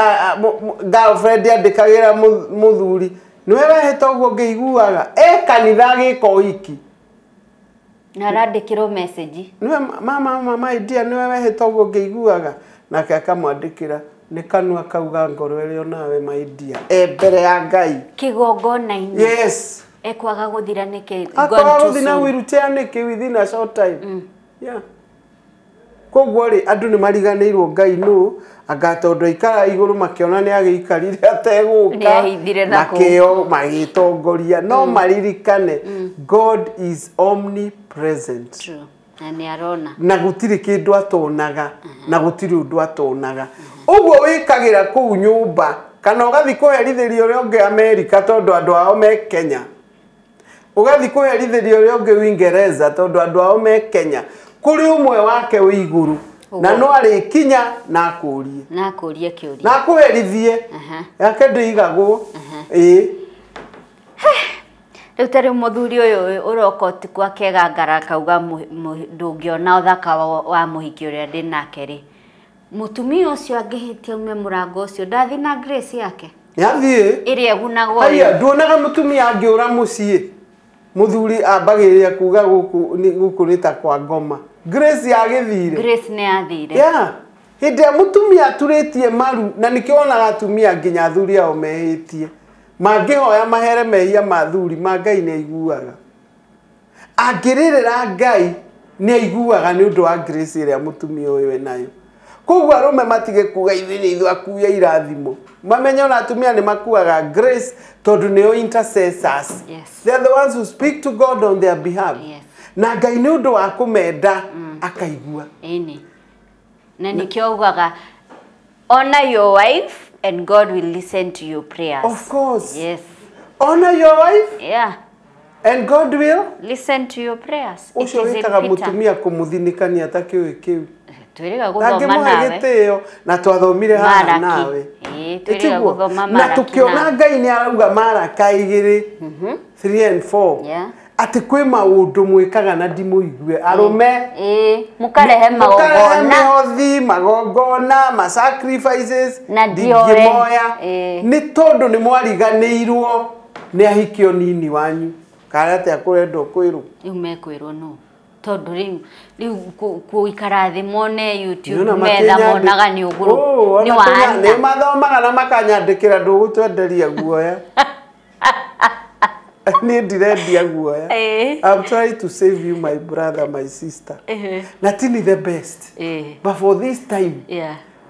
girlfriend andĩkagĩra mũthuri, nĩwe wehĩta ũguo ngĩiguaga, e kanitha agĩka ũhiki. Na arandĩkĩrwo message. Nĩwe mama my dear, nĩwe wehĩta ũguo ngĩiguaga. Nake akamwandĩkĩra, nĩ kanua kauga ngoro ĩrĩa onawe my dear. E mbere ya Ngai. Kĩgongona-inĩ. Yes. Ekwaga gũthira nĩkĩ? Akwaga gũthira na wheelchair nĩkĩ within a short time. Yeah. Koguo rĩ andũ nĩ mariganĩirwo Ngai nũ, anga tondũ aikara igũrũ makĩona nĩ agĩikarire ategũka makĩo magĩtongoria. No maririkane God is omnipresent. True. Na nĩ arona. Na gũtirĩ kĩndũ atonaga, na gũtirĩ ũndũ atonaga. Ũguo wĩkagĩra kũu nyũmba kana ũgathiĩ kũherithĩria ũrĩa ũngĩ Amerika tondũ andũ ao me Kenya. Ũgathiĩ kũherithĩria ũrĩa ũngĩ Uingereza tondũ andũ ao me Kenya. Kũrĩ ũmwe wake wĩ igũrũ na no arĩkinya na akũrie. Na akũrie kĩũria. Na akũherithie. Yake ndĩigagwo. Ĩĩ. Rĩu ta rĩu mũthuri ũyũ ũroka ũtukũ akegangara akauga ndũngĩona ũthaka wa mũhiki ũrĩa ndĩ nake rĩ. Mũtumia ũcio angĩhĩtia ume mũrango ũcio ndathiĩ na grace yake. Nĩathiĩ. Ĩrĩa ĩgunagwo. Haiya, nduonaga mũtumia angĩũra mũciĩ. Mũthuri ambagĩrĩria kuga gũkũ nĩ ta kwa ngoma. Grace yagĩthire. Grace nĩ yathire. Yeah. Hĩndĩ ĩrĩa mũtumia aturĩtie maru, na nĩkĩo wonaga atumia nginya athuri ao mehĩtie. Mangĩhoya mahere mehia ma athuri, ma Ngai nĩ aiguaga. Angĩrĩrĩra Ngai nĩ aiguaga nĩ ũndũ wa grace ĩrĩa mũtumia ũyũ enayo. Koguo arũme matige kuga ithuĩ nĩ ithuĩ akuui irathimo. Mamenye ona atumia nĩ makuaga grace tondũ nĩo intercessors. Yes. They are the ones who speak to God on their behalf. Yes. Na Ngai nĩ ũndũ wa kũmenda akaigua. Ĩni. Na nĩkĩo augaga honor your wife and God will listen to your prayers. Of course. Yes. Honor your wife. Yeah. And God will listen to your prayers. Ũcio wĩtaga mũtumia kũmũthinikania atakĩũĩ kĩu. Twĩrĩga gũthoma nawe. Gĩtĩo na twathomire haha nawe. Twĩrĩga gũthoma Maraki. Na tũkĩona Ngai nĩ arauga Maraka 2, 3 and 4. Yeah. Atĩ kwĩ maũndũ mwĩkaga na ndimũigue arũme. Mũkarehe magongona. Mĩhothi, magongona, ma sacrifices na ndingĩmoya. Nĩ tondũ nĩ mwariganĩirwo nĩ ahikio nini wanyu. Kana atĩa kũrendwo kwĩrwo? Rĩu mekwĩrwo nũ? Tondũ rĩu gũikara thĩ mone YouTube metha monaga nĩ ũgũrũ nĩ wa Anna. Nĩ mathomaga na makanyandĩkĩra ndũgũtwenderia guoya. Niĩ ndirendia guoya. I'm trying to save you, my brother, my sister. Na ti ni the best. But for this time,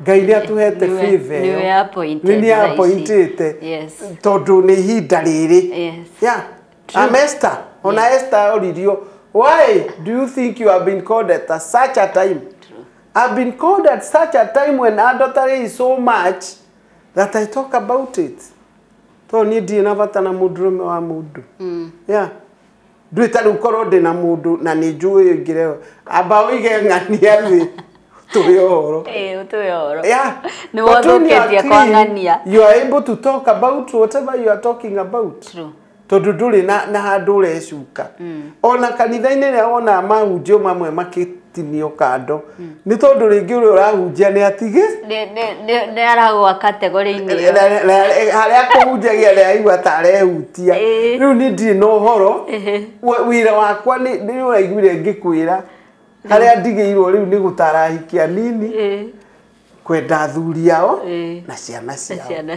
Ngai nĩ atũhete favor. Nĩ appointed. Tondũ nĩ ihinda rĩrĩ. Yeah. I'm Esther. Ona Esther oririo, why do you think you have been called at such a time? True. I've been called at such a time when adultery is so much that I talk about it. To niĩ ndirĩ na bata na mũndũrũme wa mũndũ. Yeah. Ndũĩ ta rĩu korwo ndĩ na mũndũ na nĩ njũĩ ũingĩre amba ũige ng'ania thĩ tũhe ũhoro. Tũhe ũhoro. Yeah. Nĩ wothũkĩtie kwa ng'ania. You are able to talk about whatever you are talking about. True. Tondũ ndũrĩ na handũ ũrecuka. Ona kanitha-inĩ rĩrĩa wonaga mahunjio mamwe makĩtinio kando, nĩ tondũ rĩngĩ ũrĩa ũrahunjia nĩ atige nĩ aragwa kategori-inĩ ĩyo. Harĩa akũhunjagia nĩ araigua ta arehutia. Rĩu niĩ ndirĩ na ũhoro. Wĩra wakwa nĩ ũraiguire ngĩkwĩra harĩa ndigĩirwo rĩu nĩ gũtara ahiki anini, kwenda athuri ao na ciana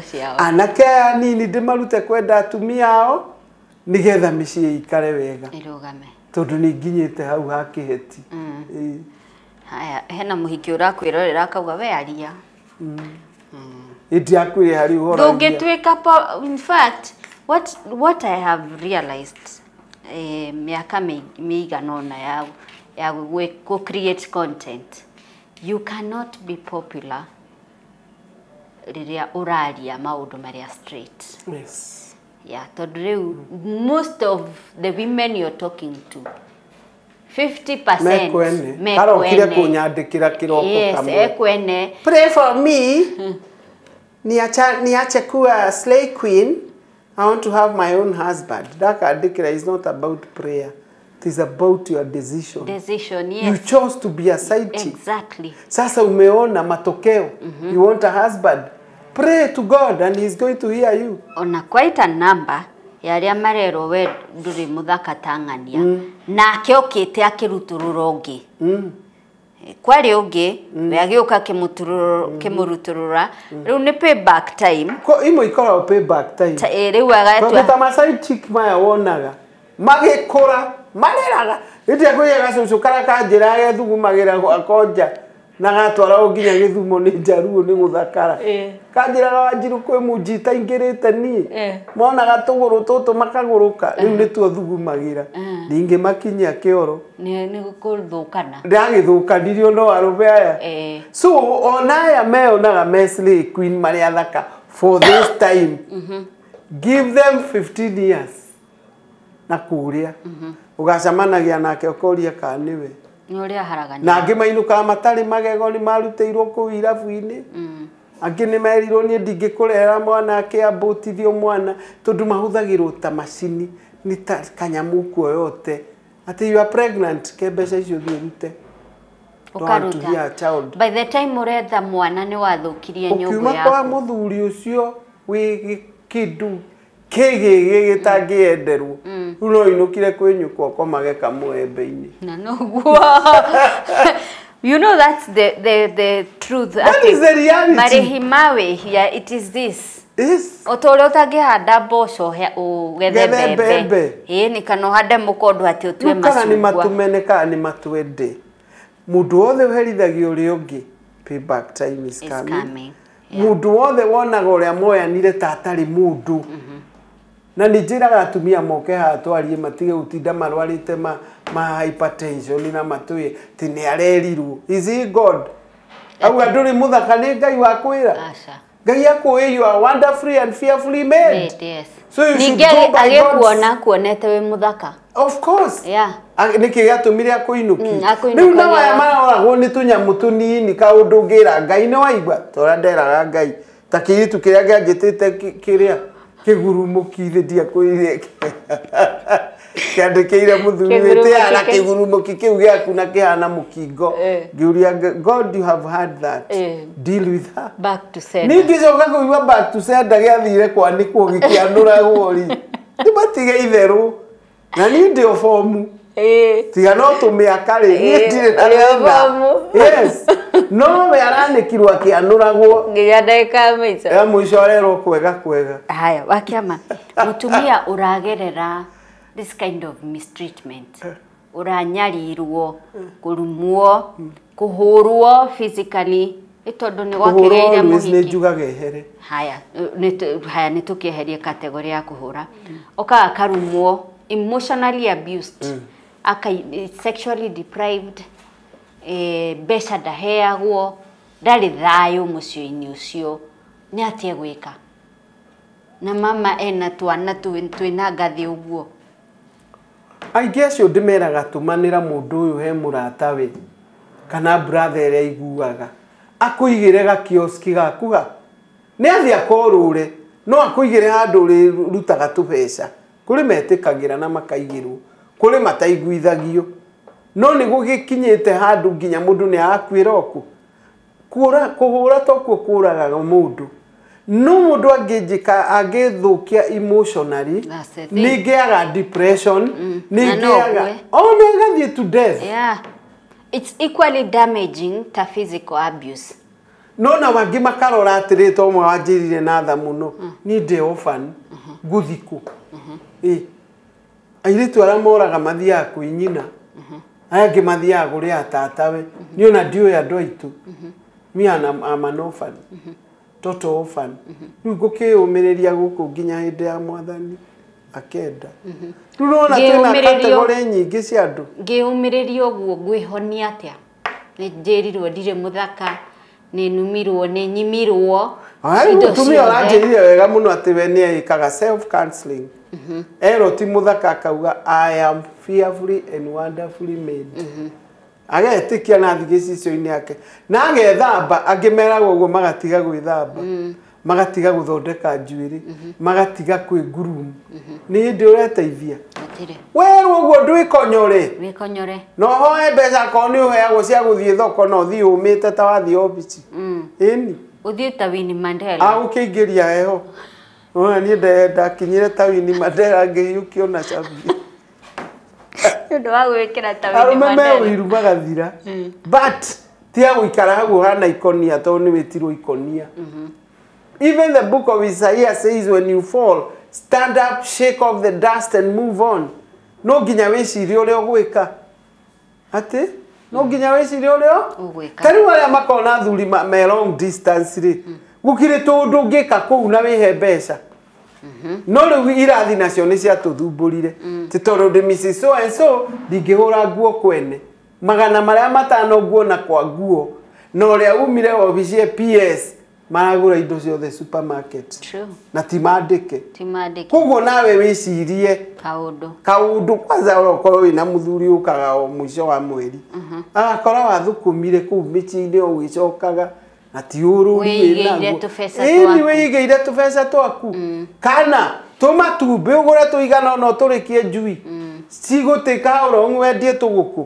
ciao. Anake aya anini ndĩmarute kwenda atumia ao nĩgetha mĩciĩ ĩikare wega. Ĩrũgame. Tondũ nĩ nginyĩte hau ha kĩheti. Haya, hena mũhiki ũrakwĩrorera akauga we aria. Ĩndiakuire harĩ ũhoro. Ndũngĩtuĩka in fact what I have realized mĩaka mĩigana ũna ya gũ create content, you cannot be popular rĩrĩa ũraria maũndũ marĩa straight. Yes. Yeah, tondũ rĩu most of the women you're talking to 50% mekwene karokire kunyandĩkĩra kĩroko kamwe. Yes, ekwene. Pray for me. Niache kuwa slay queen. I want to have my own husband. Ndakandĩkĩra is not about prayer. It is about your decision. Decision, yes. You chose to be a side chick. Exactly. Sasa umeona matokeo. You want a husband. Pray to God and he's going to hear you. Ona quite a number ya arĩa marerwo we ndũrĩ mũthaka ta ng'ania. Nake okĩte akĩrutũrũra ũngĩ. Kwarĩ ũngĩ we agĩũka kĩmũrutũrũra. Rĩu nĩ payback time. Imwe ikoragwo payback time. Rĩu agatua. Ta ma side chick maya wonaga magĩkũra mareraga. Ĩtia kũiya gacũcũ karĩa kanjĩra gethugumagĩra gwakwa na gatwara nginya Gĩthumo nĩ njaruo nĩ gũthakara. Kanjĩraga Wanjiru kwĩ munji itaingĩrĩte niĩ. Monaga tũgũrũ tũtũ makagũrũka. Rĩu nĩtuo thugumagĩra. Ndingĩmakinyia kĩoro. Nĩ gũthũkana. Ndagĩthũkanirio no arũme aya. So ona aya meonaga me slay queen marĩa athaka for this time. Give them 15 years. Na kũrĩa. Ũgacemanagia nake ũkoria kana nĩwe. Nĩ haragania. Na angĩ mainũkaga matarĩ magego nĩ marutĩirwo kũu irabu-inĩ. Angĩ nĩ merirwo niĩ ndingĩkũrehera mwana akĩambũtithio mwana tondũ mahũthagĩrwo ta macini nĩ ta kanyamũ kuoyote. Atĩ you are pregnant ke mbeca icio thiĩ ũrute. Ũkaruta. By the time ũretha mwana nĩ wathũkirie nyũngũ yaku. Ũkiuma kwa mũthuri ũcio wĩ kĩndũ kĩgĩgĩ gĩtangĩenderwo. Rĩu no ũinũkire kwĩ nyũkwa ũkomage kamũembe-inĩ. Na noguo. You know that's the truth. That is the reality. Marĩhi ma wĩhia, it is this. Yes. O ta ũrĩa ũtangĩhanda mboco ũgethe mbembe. Ĩĩ kana ũhande mũkondo atĩ ũtue macungwa. Kana nĩ matũmene kana nĩ matwende. Mũndũ wothe ũherithagia ũrĩa ũngĩ, payback time is coming. Mũndũ wothe wonaga ũrĩa moyanire ta atarĩ mũndũ. Na nĩ njĩraga atumia moke haha twarie matige gũtinda marwarĩte ma hypertension na matũĩ atĩ nĩ arerirwo. Is he God? Auga ndũrĩ mũthaka nĩ Ngai wakwĩra. Ngai akũĩ you are wonderfully and fearfully made. Yes. So you should go by God's. Ningĩ agĩkuona akuonete wĩ mũthaka. Of course. Yeah. Nĩkĩ gĩatũmire akũinũkie? Rĩu nao aya maroragwo nĩ tũnyamũ tũnini kaũndũ ũngĩra Ngai nĩ waigua ta ũrĩa nderaga Ngai ta kĩirĩtu kĩrĩa kĩanjĩtĩte kĩrĩa kĩgurumũki thĩ ndiakwĩrire kĩandĩkĩire mũthuri wĩtĩ na kĩgurumũki kĩu gĩaku na kĩhana mũkingo. Ngĩũria God, you have heard that. Deal with her. Back to sender. Ningĩcoka kũigua back to sender gĩathire kwanĩkwo gĩkĩanũragwo rĩ. Nĩ matige itherũ. Na niĩ ndĩ o bomu. Tiga no tũmĩaka rĩ, niĩ ndirĩ na thĩna. Yes. No we aranĩkirwo akĩanũragwo nginya ndagĩka ya mũico. Ya mũico arerwo kwega kwega. Haya, Wakĩama, mũtumia ũragerera this kind of mistreatment, ũranyarirwo, kũrumwo, kũhũrwo physically, nĩ tondũ nĩ gwakĩgĩire mũhiki. Nĩ njugaga ehere. Haya, haya nĩ tũkĩeherie category ya kũhũra. Okaga akarumwo, emotionally abused, sexually deprived, mbeca ndaheagwo, ndarĩ thayũ mũciĩ-inĩ ũcio, nĩ atĩa gwĩka? Na mama ena twana twĩna ngathĩ ũguo. Aingĩ acio ndĩmeraga tũmanĩra mũndũ ũyũ he mũratawe kana brother ĩrĩa aiguaga akũigĩre gakioski gaku ha nĩ athiĩ akorũre no akũigĩre handũ ũrĩrutaga tũbeca. Kũrĩ metĩkagĩra na makaigĩrwo, kũrĩ mataiguithagio. No nĩ gũgĩkinyĩte handũ nginya mũndũ nĩ arakuĩra oku. Kũhũra tokuo kũragaga mũndũ. No mũndũ angĩnjĩka angĩthũkia emotionally nĩngĩaga depression, nĩngĩaga ona ĩgathiĩ to death. Yeah. It's equally damaging ta physical abuse. No na wangĩ makarora atĩrĩ to ũmwe wanjĩrire na tha mũno niĩ ndĩ orphan ngũthiĩ kũ. Airĩtu arĩa moraga mathiaga kwĩ nyina, aya angĩ mathiaga kũrĩ atatawe. Niĩ ona ndiũĩ andũ aitũ. Me am an orphan. Total orphan. Rĩu ngũkĩyũmĩrĩria gũkũ nginya hĩndĩ ya mwathani akenda. Rĩu nĩwona twĩna category nyingĩ cia andũ. Ngĩyũmĩrĩria ũguo ngwĩhonia atĩa? Nĩ njĩrirwo ndirĩ mũthaka, nĩ numirwo, nĩ nyimirwo. Mũtumia ũranjĩrire wega mũno atĩ we nĩ ekaga self counseling. Erwo ti mũthaka akauga I am fearfully and wonderfully made. Agetĩkia na athiĩ gĩcicio-inĩ yake na agethamba. Angĩ meragwo ũguo magatiga gwĩthamba, magatiga gũthondeka njuĩrĩ, magatiga kwĩngurumu. Nĩ hĩndĩ ũreteithia werwo ũguo ndwĩkonyore, wĩkonyore no hoe mbeca akorwo nĩ ũheagwo cia gũthiĩ thoko na ũthiĩ ũmĩte ta wathiĩ obici. Ĩni ũthiĩ ta Winnie Mandela agũkĩingĩria heho. Ona niĩ ndakinyire ta Winnie Mandela ngĩiyũkio na cabi nĩ ũndũ wa gwĩkĩra ta Winnie Mandela. Arũme me ũiru magathira, but tia gũikara hau ũhana ikonia tondũ nĩ wĩtirwo ikonia. Even the book of Isaiah says when you fall, stand up, shake off the dust and move on. No nginya wĩcirie ũrĩa ũgwĩka. Atĩ? No nginya wĩcirie ũrĩa ũgwĩka. Ta rĩu arĩa makoragwo na athuri me long distance rĩ, gũkĩrĩ tũũndũ ũngĩka kũu na wĩhe mbeca. No rĩu irathi nacio nĩ ciatũthumbũrire. Ti tondũ ndĩ Mrs. So and so ndingĩhũra nguo kwene. 500 nguo na kwa nguo. Na ũrĩa umire obici ya PS maragũra indo ciothe supermarket. True. Na ti mandĩke. Ti mandĩke. Koguo nawe wĩcirie kaũndũ kwanza ũrokorwo wĩna mũthuri ũkaga o mũico wa mweri. Agakora wathũkũmire kũu mĩciĩ-inĩ o ũgĩcokaga na ti ũrũri wĩnaguo. Ĩni wĩigĩire tũbeca twaku. Kana tũmatumbĩ ũgũre tũigana ona ũtũrĩkie njui. Cigũtĩka how long wendie tũgũkũ.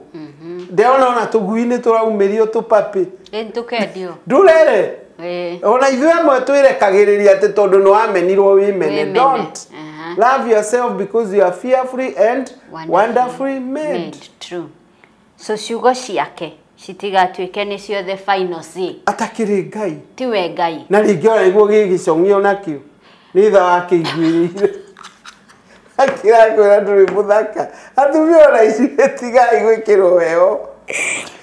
Ndĩrona ona tũgui nĩ tũraumĩrio tũpapĩ. Ĩ tũkendio. Ndũrere. Ona ithuĩ amwe twĩrekagĩrĩria atĩ tondũ nĩ wamenirwo wĩmene. Don't love yourself because you are fearfully and wonderfully made. True. So ciugo ciake citigatuĩke nĩcio the final say. Atakĩrĩ Ngai. Tiwe Ngai. Na rĩngĩ ona nĩguo gĩgĩcong'io nakĩo. Nĩ itha wakĩiguĩrĩire. Akĩrakwĩra ndũrĩ mũthaka. Atumia ona ici tigai gwĩkĩrwo heho.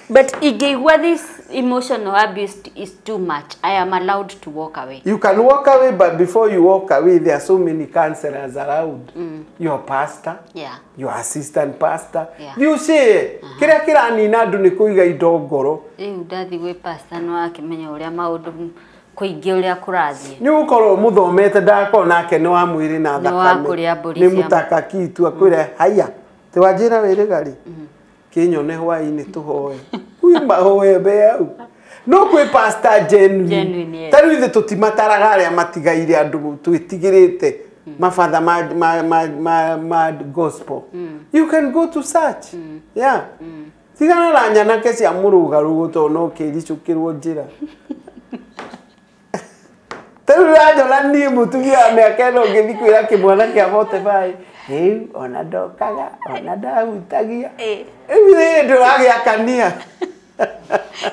But ingĩigua this emotional abuse is too much, I am allowed to walk away. You can walk away, but before you walk away, there are so many counselors around. Your pastor, yeah, your assistant pastor. Yeah. You see, kĩrĩa kĩranina andũ nĩ kũiga indo ngoro. Rĩu ndathiĩ gwĩ pastor no akĩmenya ũrĩa maũndũ kũingĩ ũrĩa kũrathiĩ. Nĩ ũgũkorwo mũthomete ndakorwo nake nĩ wa mwĩrĩ na thakame. Nĩ mũtakakitu akwĩre haya. Ti wanjĩra wĩrĩga rĩ? Kĩnyone hwaĩ-inĩ tũhoe. Kwĩ mahoe be hau. No kwĩ pastor genuine. Yes. Ta rĩu ithuĩ tũtimataraga arĩa matigaire andũ twĩtigĩrĩte mabatha ma gospel. You can go to search. Yeah. Tigana na nyanake cia mũrũgarũgũ tondũ no kĩricũkĩrwo njĩra. Ta rĩu ũranyona niĩ mũtumia wa mĩaka ĩno ngĩthiĩ kwĩra kĩmwana kĩa 45 rĩu ona ndokaga ona ndahutagia. Rĩu hĩndĩ ũragĩakania.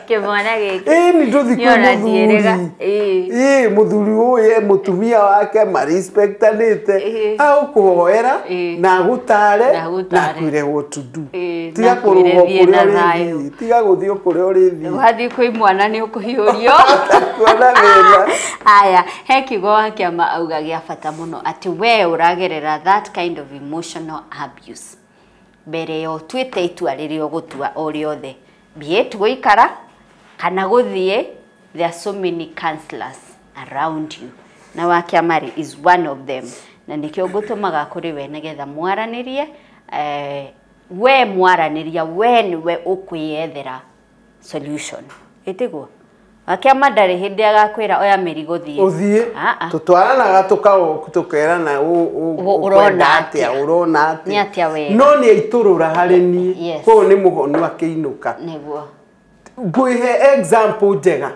Kĩmwana gĩkĩ. Ĩni ndũthi kwĩ mũthuri. Ĩ mũthuri ũyũ e mũtumia wake marespectanĩte. Agũkũhoera na agũtare na akwĩre what to do. Tiga kũrũga kũrĩa ũrĩthiĩ. Tiga gũthiĩ kũrĩa ũrĩthiĩ. Wathiĩ kwĩ mwana nĩ ũkũhiũrio. Kuona thĩna. Aya, he kiugo wa kĩama auga gĩa bata mũno atĩ we ũragerera that kind of emotional abuse. Mbere ya ũtuĩte itua rĩrĩa ũgũtua o rĩothe. Be it gũikara kana gũthiĩ, there are so many counselors around you. Na wa kĩama rĩ is one of them. Na nĩkĩo ngũtũmaga kũrĩ we nĩgetha mwaranĩrie, we mwaranĩria we nĩwe ũkwĩyethera solution. Ĩtiguo? Wa kĩama ndarĩ hĩndĩ agakwĩra oya mĩrigo thiĩ. Ũthiĩ. Tũtwaranaga tũkerana ũkwenda atĩa, ũrona atĩa. Nĩ atĩa wega. No nĩ aitũrũra harĩ niĩ. Koguo nĩ mũhonu akĩinũka. Nĩguo. Ngwĩhe example njega.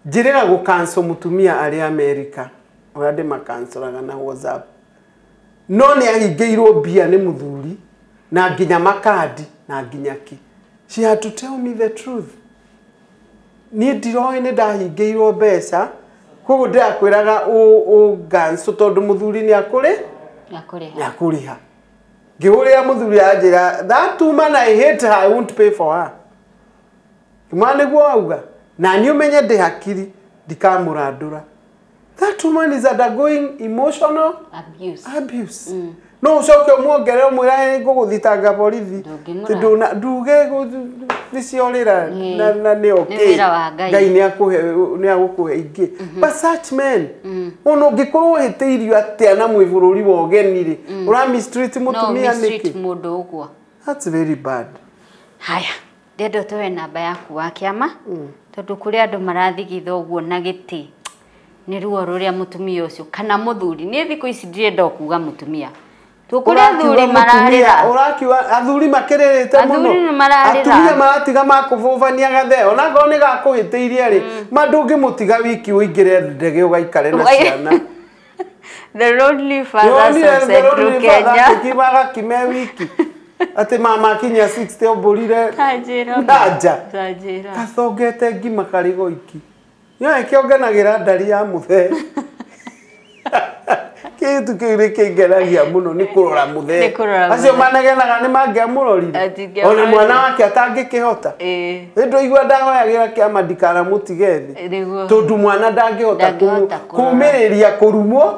Njĩrĩga gũcancel mũtumia arĩ America. Ũrĩa ndĩmacancelagana na WhatsApp. No nĩ ahingĩirwo mbia nĩ mũthuri na nginya makandi na nginya kĩ. She had to tell me the truth. Niĩ ndiroĩ nĩ ndahingĩirwo mbeca koguo ndĩrakwĩraga ũngancũ tondũ mũthuri nĩ akũrĩ nĩakũrĩha. Ngĩhũrĩra mũthuri anjĩra that woman I hate her, I won't pay for her. Kĩmwana nĩguo auga na niĩ ũmenye ndĩ hakiri Ndikamũrandũra. That woman is undergoing emotional abuse. No ucoke ũmuongerere ũmwĩre ngũgũthitanga borithi. Ndũngĩmũra. Nduge nĩciorĩra na nĩ okay. Nĩ wĩra wa Ngai. Ngai nĩ agũkũhe ingĩ. But such men, ona ũngĩkorwo ũhĩtĩirio atĩa na mwĩ bũrũri wa ũgeni rĩ, ũra mistreat mũtumia No mistreat nĩkĩ? mũndũ ũguo. That's very bad. Haya, ndĩrenda ũtũhe namba yaku wa kĩama, tondũ kũrĩ andũ marathigitha ũguo na gĩtĩ nĩ ruo rũrĩa mũtumia ũcio kana mũthuri. Niĩ thikũ ici ndirenda kuga mũtumia, tũkũrĩ athuri mararĩra. Ũrakiuga athuri makĩrĩrĩte mũno. Athuri nĩ mararĩra. Atumia maratiga makũbũbania gathee onakorwo nĩ gakũhĩtĩirie rĩ, ma ndũngĩmũtiga wiki ũingĩre ndege ũgaikare na ciana. The lonely fathers of Central Kenya. Akima gakime wiki atĩ mama akinya 60 ũmbũrire Tanjĩra. nja kathongete ngima karĩ goiki. Nĩoĩ kĩonganagĩra ndari ya mũthee. Kĩtu kĩu nĩ kĩngenagia mũno nĩ kũrora mũthee. Acio manegenaga nĩ mangĩamũrorire. Ona mwana wake atangĩkĩhota. Nĩ ndũigua ndahoyagĩra kĩama ndikanamũtige thĩ. Tondũ mwana ndangĩhota kũmĩrĩria kũrumwo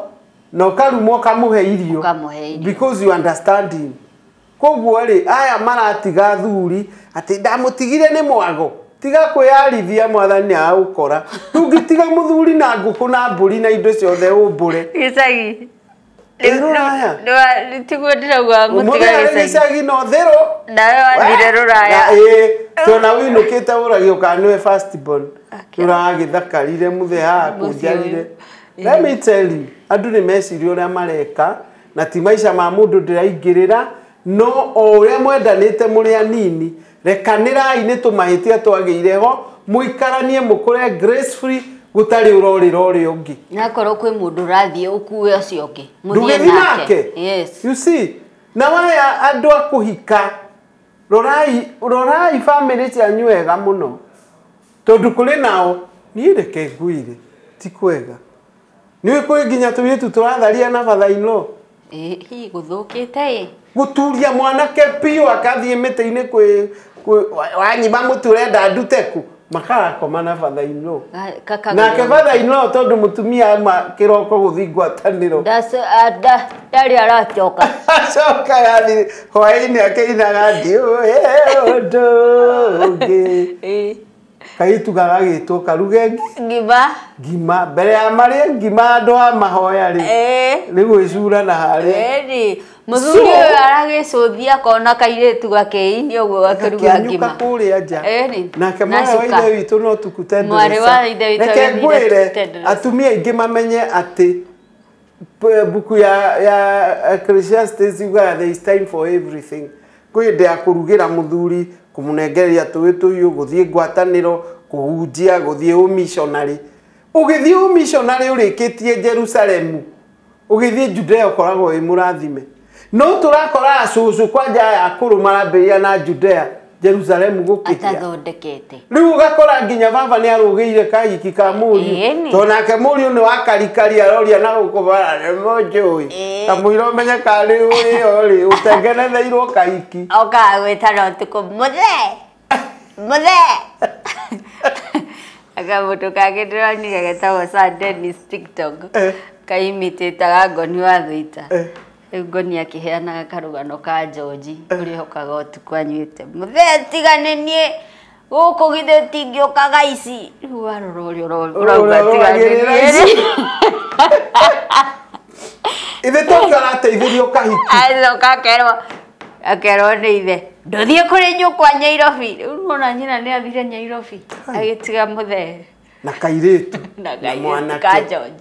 na ũkarumwo ũkamũhe irio. Because you understand him. Koguo rĩ aya maratiga athuri atĩ ndamũtigire nĩ mwago. Tiga kwĩyarithia mwathani agũkora. Ndũngĩtiga mũthuri na ngũkũ na mbũri na indo ciothe ũmbũre. Gĩcagi. Rũraya. Tiguo ndĩrauga mũtiga gĩcagi. Gĩcagi no thĩrũ. Nawe wathire rũraya. Ĩĩ, tondũ wĩinũkĩte ũragio kana nĩwe first born. Ũragĩthakarire mũthee haha kũnjarire. Let me tell you, andũ nĩ meciria ũrĩa mareka na ti maica ma mũndũ ndĩraingĩrĩra, no o ũrĩa mwendanĩte mũrĩ anini, rekanĩrai nĩ tũmahĩtia twagĩire ho, mũikaranie mũkũre gracefully gũtarĩ ũrorĩra ũrĩa ũngĩ. Nakorwo kwĩ mũndũ ũrathiĩ ũkue ũcio ũngĩ, mũthiĩ Ndũgĩthiĩ nake. Yes. You see, na waya andũ a kũhika, rorai family cianyu wega mũno. Tondũ kũrĩ nao, niĩ reke ngwĩre, ti kwega. Nĩũĩ kwĩ nginya tũirĩtu tũratharia na father in law. Ĩ, gũthũkĩte ĩ. Gũturia mwanake biũ akathiĩ mĩtĩ-inĩ kwĩ wanyima mũtu ũrenda ndute kũ, makarakoma na father in law. Nake father in law tondũ mũtumia ama kĩroko gũthiĩ ngwatanĩro. Ndarĩ aracoka. Acoka gathiĩ hwaĩ-inĩ akĩinaga ndiũĩ ũndũ ũngĩ. Kairĩtu gagagĩtwo karuge ngima. Ngima mbere ya marĩe ngima andũ a mahoya rĩ. Nĩ gwĩcurana harĩa. Mũthuri ũyũ aragĩcũthia akona kairĩtu gakĩinia ũguo gakĩruga ngima. Gakĩenyũka kũrĩa nja. Nake mwarĩ wa ithe witũ no tukute ndũrĩca. Mwarĩ wa ithe witũ Reke ngwĩre atumia aingĩ mamenye atĩ buku ya Ecclesiastes yugaga there is time for everything. Kwĩ hĩndĩ ya kũrugĩra mũthuri, kũmũnengereria tũĩ tũhiũ, gũthiĩ ngwatanĩro, kũhunjia, gũthiĩ ũmissionary. Ũgĩthiĩ ũmissionary ũrĩkĩtie Jerusalemu, ũgĩthiĩ Judea ũkoragwo wĩ mũrathime. No tũrakora acũcũ kwanja aya akũrũ marambĩrĩria na Judea, Jerusalemu gũkĩhĩa. Atathondekete. Rĩu ũgakora nginya baba nĩ arũgĩire kahiki ka mũriũ. Tondũ nake mũriũ nĩ wakarikari aroria na gũkũ bara nĩ mũnjũĩ. Kamũira ũmenye karĩ ũrĩo rĩ, ũtengenetheirwo kahiki. Okaga gwĩtana ũtukũ, mũthee, mũthee. Aka mũndũ kangĩ ndĩronire getagwo Sir Dennis TikTok. Kaimitĩtaga Ngoni wa Thũita. Rĩu Ngoni akĩheanaga karũgano ka George ũrĩa ũkaga ũtukũ anyuĩte. Mũthee tigane niĩ gũkũ githĩ tingĩũkaga ici. Rĩu warora ũrĩa ũrauga tigane niĩ. Ithe tondũ arateithĩrio kahiki. Acoka akerwo nĩ ithe, ndũthiĩ kũrĩ nyũkwa Nyairobi. Rĩu nĩwona nyina nĩ athire Nyairobi agĩtiga mũthee. Na kairĩtu na mwanake ka George.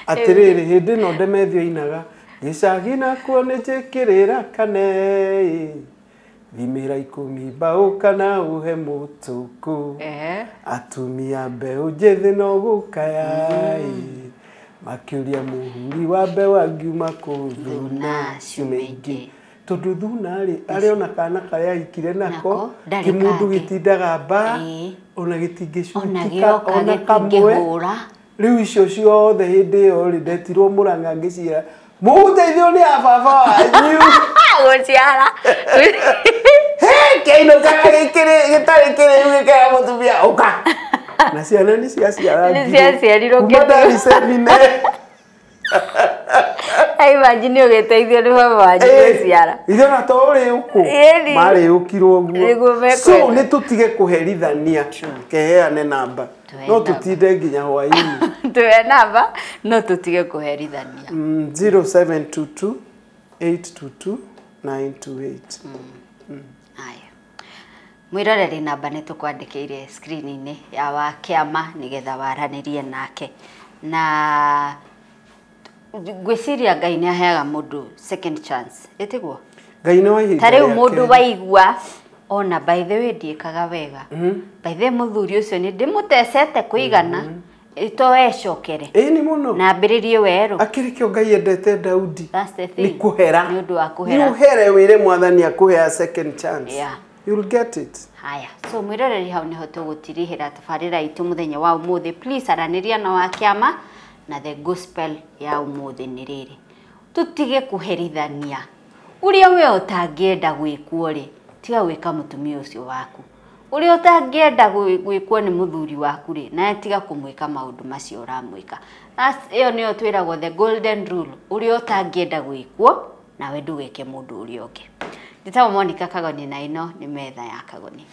Atĩrĩrĩ, hĩndĩ ĩno Ndemethio ainaga gĩcagi nakuo nĩ njĩkĩrĩra kane, thimĩra ikũmi mbaũ kana ũhe mũtũkũ, atumia mbeũ njĩthĩ no gũkaya, makĩũria mũhuri wa mbeũ angiuma kũ thuna ciume ingĩ. Tondũ thuna rĩ, arĩ ona kana karĩa ahikire nako, kĩmũndũ gĩtindaga mbaa, ona gĩtingĩcutika ona kamwe. Rĩu icio ciothe hĩndĩ ĩyo rĩ, ndetirwo Mũrang'a ngĩciĩra, mũgũteithio nĩ a baba wanyu. Gũciara. Kĩinũkaga gĩtarĩ kĩrĩu gĩkera mũtumia, ũka. Na ciana nĩ ciaciarangirwo. Nĩ ciaciarirwo Kuma kĩndũ. ndarĩ semine. Imagine ũgĩteithio nĩ baba wanyu gũciara. Ithe na to ũrĩ ũkũ. Ĩni. Marĩũkirwo Nĩguo ũguo. mekwenda. So nĩ tũtige kũherithania. Keheane namba. Tũhe No namba. tũtinde nginya hwaĩ-inĩ. Tuhe namba no tũtige kũherithania. 0722 822 928. Aya. Mwĩroreri namba nĩ tũkwandĩkĩire screen-inĩ ya wa kĩama nĩgetha waranĩrie nake. Na ngwĩciria Ngai nĩ aheaga mũndũ second chance. Ĩtiguo? Ngai nĩ wa ihinda Ta rĩu rĩa mũndũ kerĩ. waigua ona by the way ndiĩkaga wega. By the way mũthuri ũcio nĩ ndĩmũtecete kũigana to ecokere. Ĩni mũno. Na ambĩrĩrie werũ. Akĩrĩ kĩo Ngai endete Daudi. That's the thing. Nĩ kũhera. Nĩ ũndũ wa kũhera. Nĩ ũhere wĩre mwathani akũhe a second chance. Yeah. You'll get it. Haya, so mwĩroreri hau nĩho tũgũtirihĩra tabarĩra itũ mũthenya wa ũmũthĩ. Please aranĩria na wa kĩama na the gospel ya ũmũthĩ nĩ rĩrĩ. Tũtige kũherithania. Ũrĩa we ũtangĩenda gwĩkwo rĩ, tiga gwĩka mũtumia ũcio waku. Ũrĩa ũtangĩenda gwĩkwo nĩ mũthuri waku rĩ, nawe tiga kũmwĩka maũndũ macio ũramwĩka. Ĩyo nĩyo twĩragwo the golden rule. Ũrĩa ũtangĩenda gwĩkwo, nawe ndũgeke mũndũ ũrĩa ũngĩ. Njĩtagwo Monica Kagoni na ĩno nĩ metha ya Kagoni.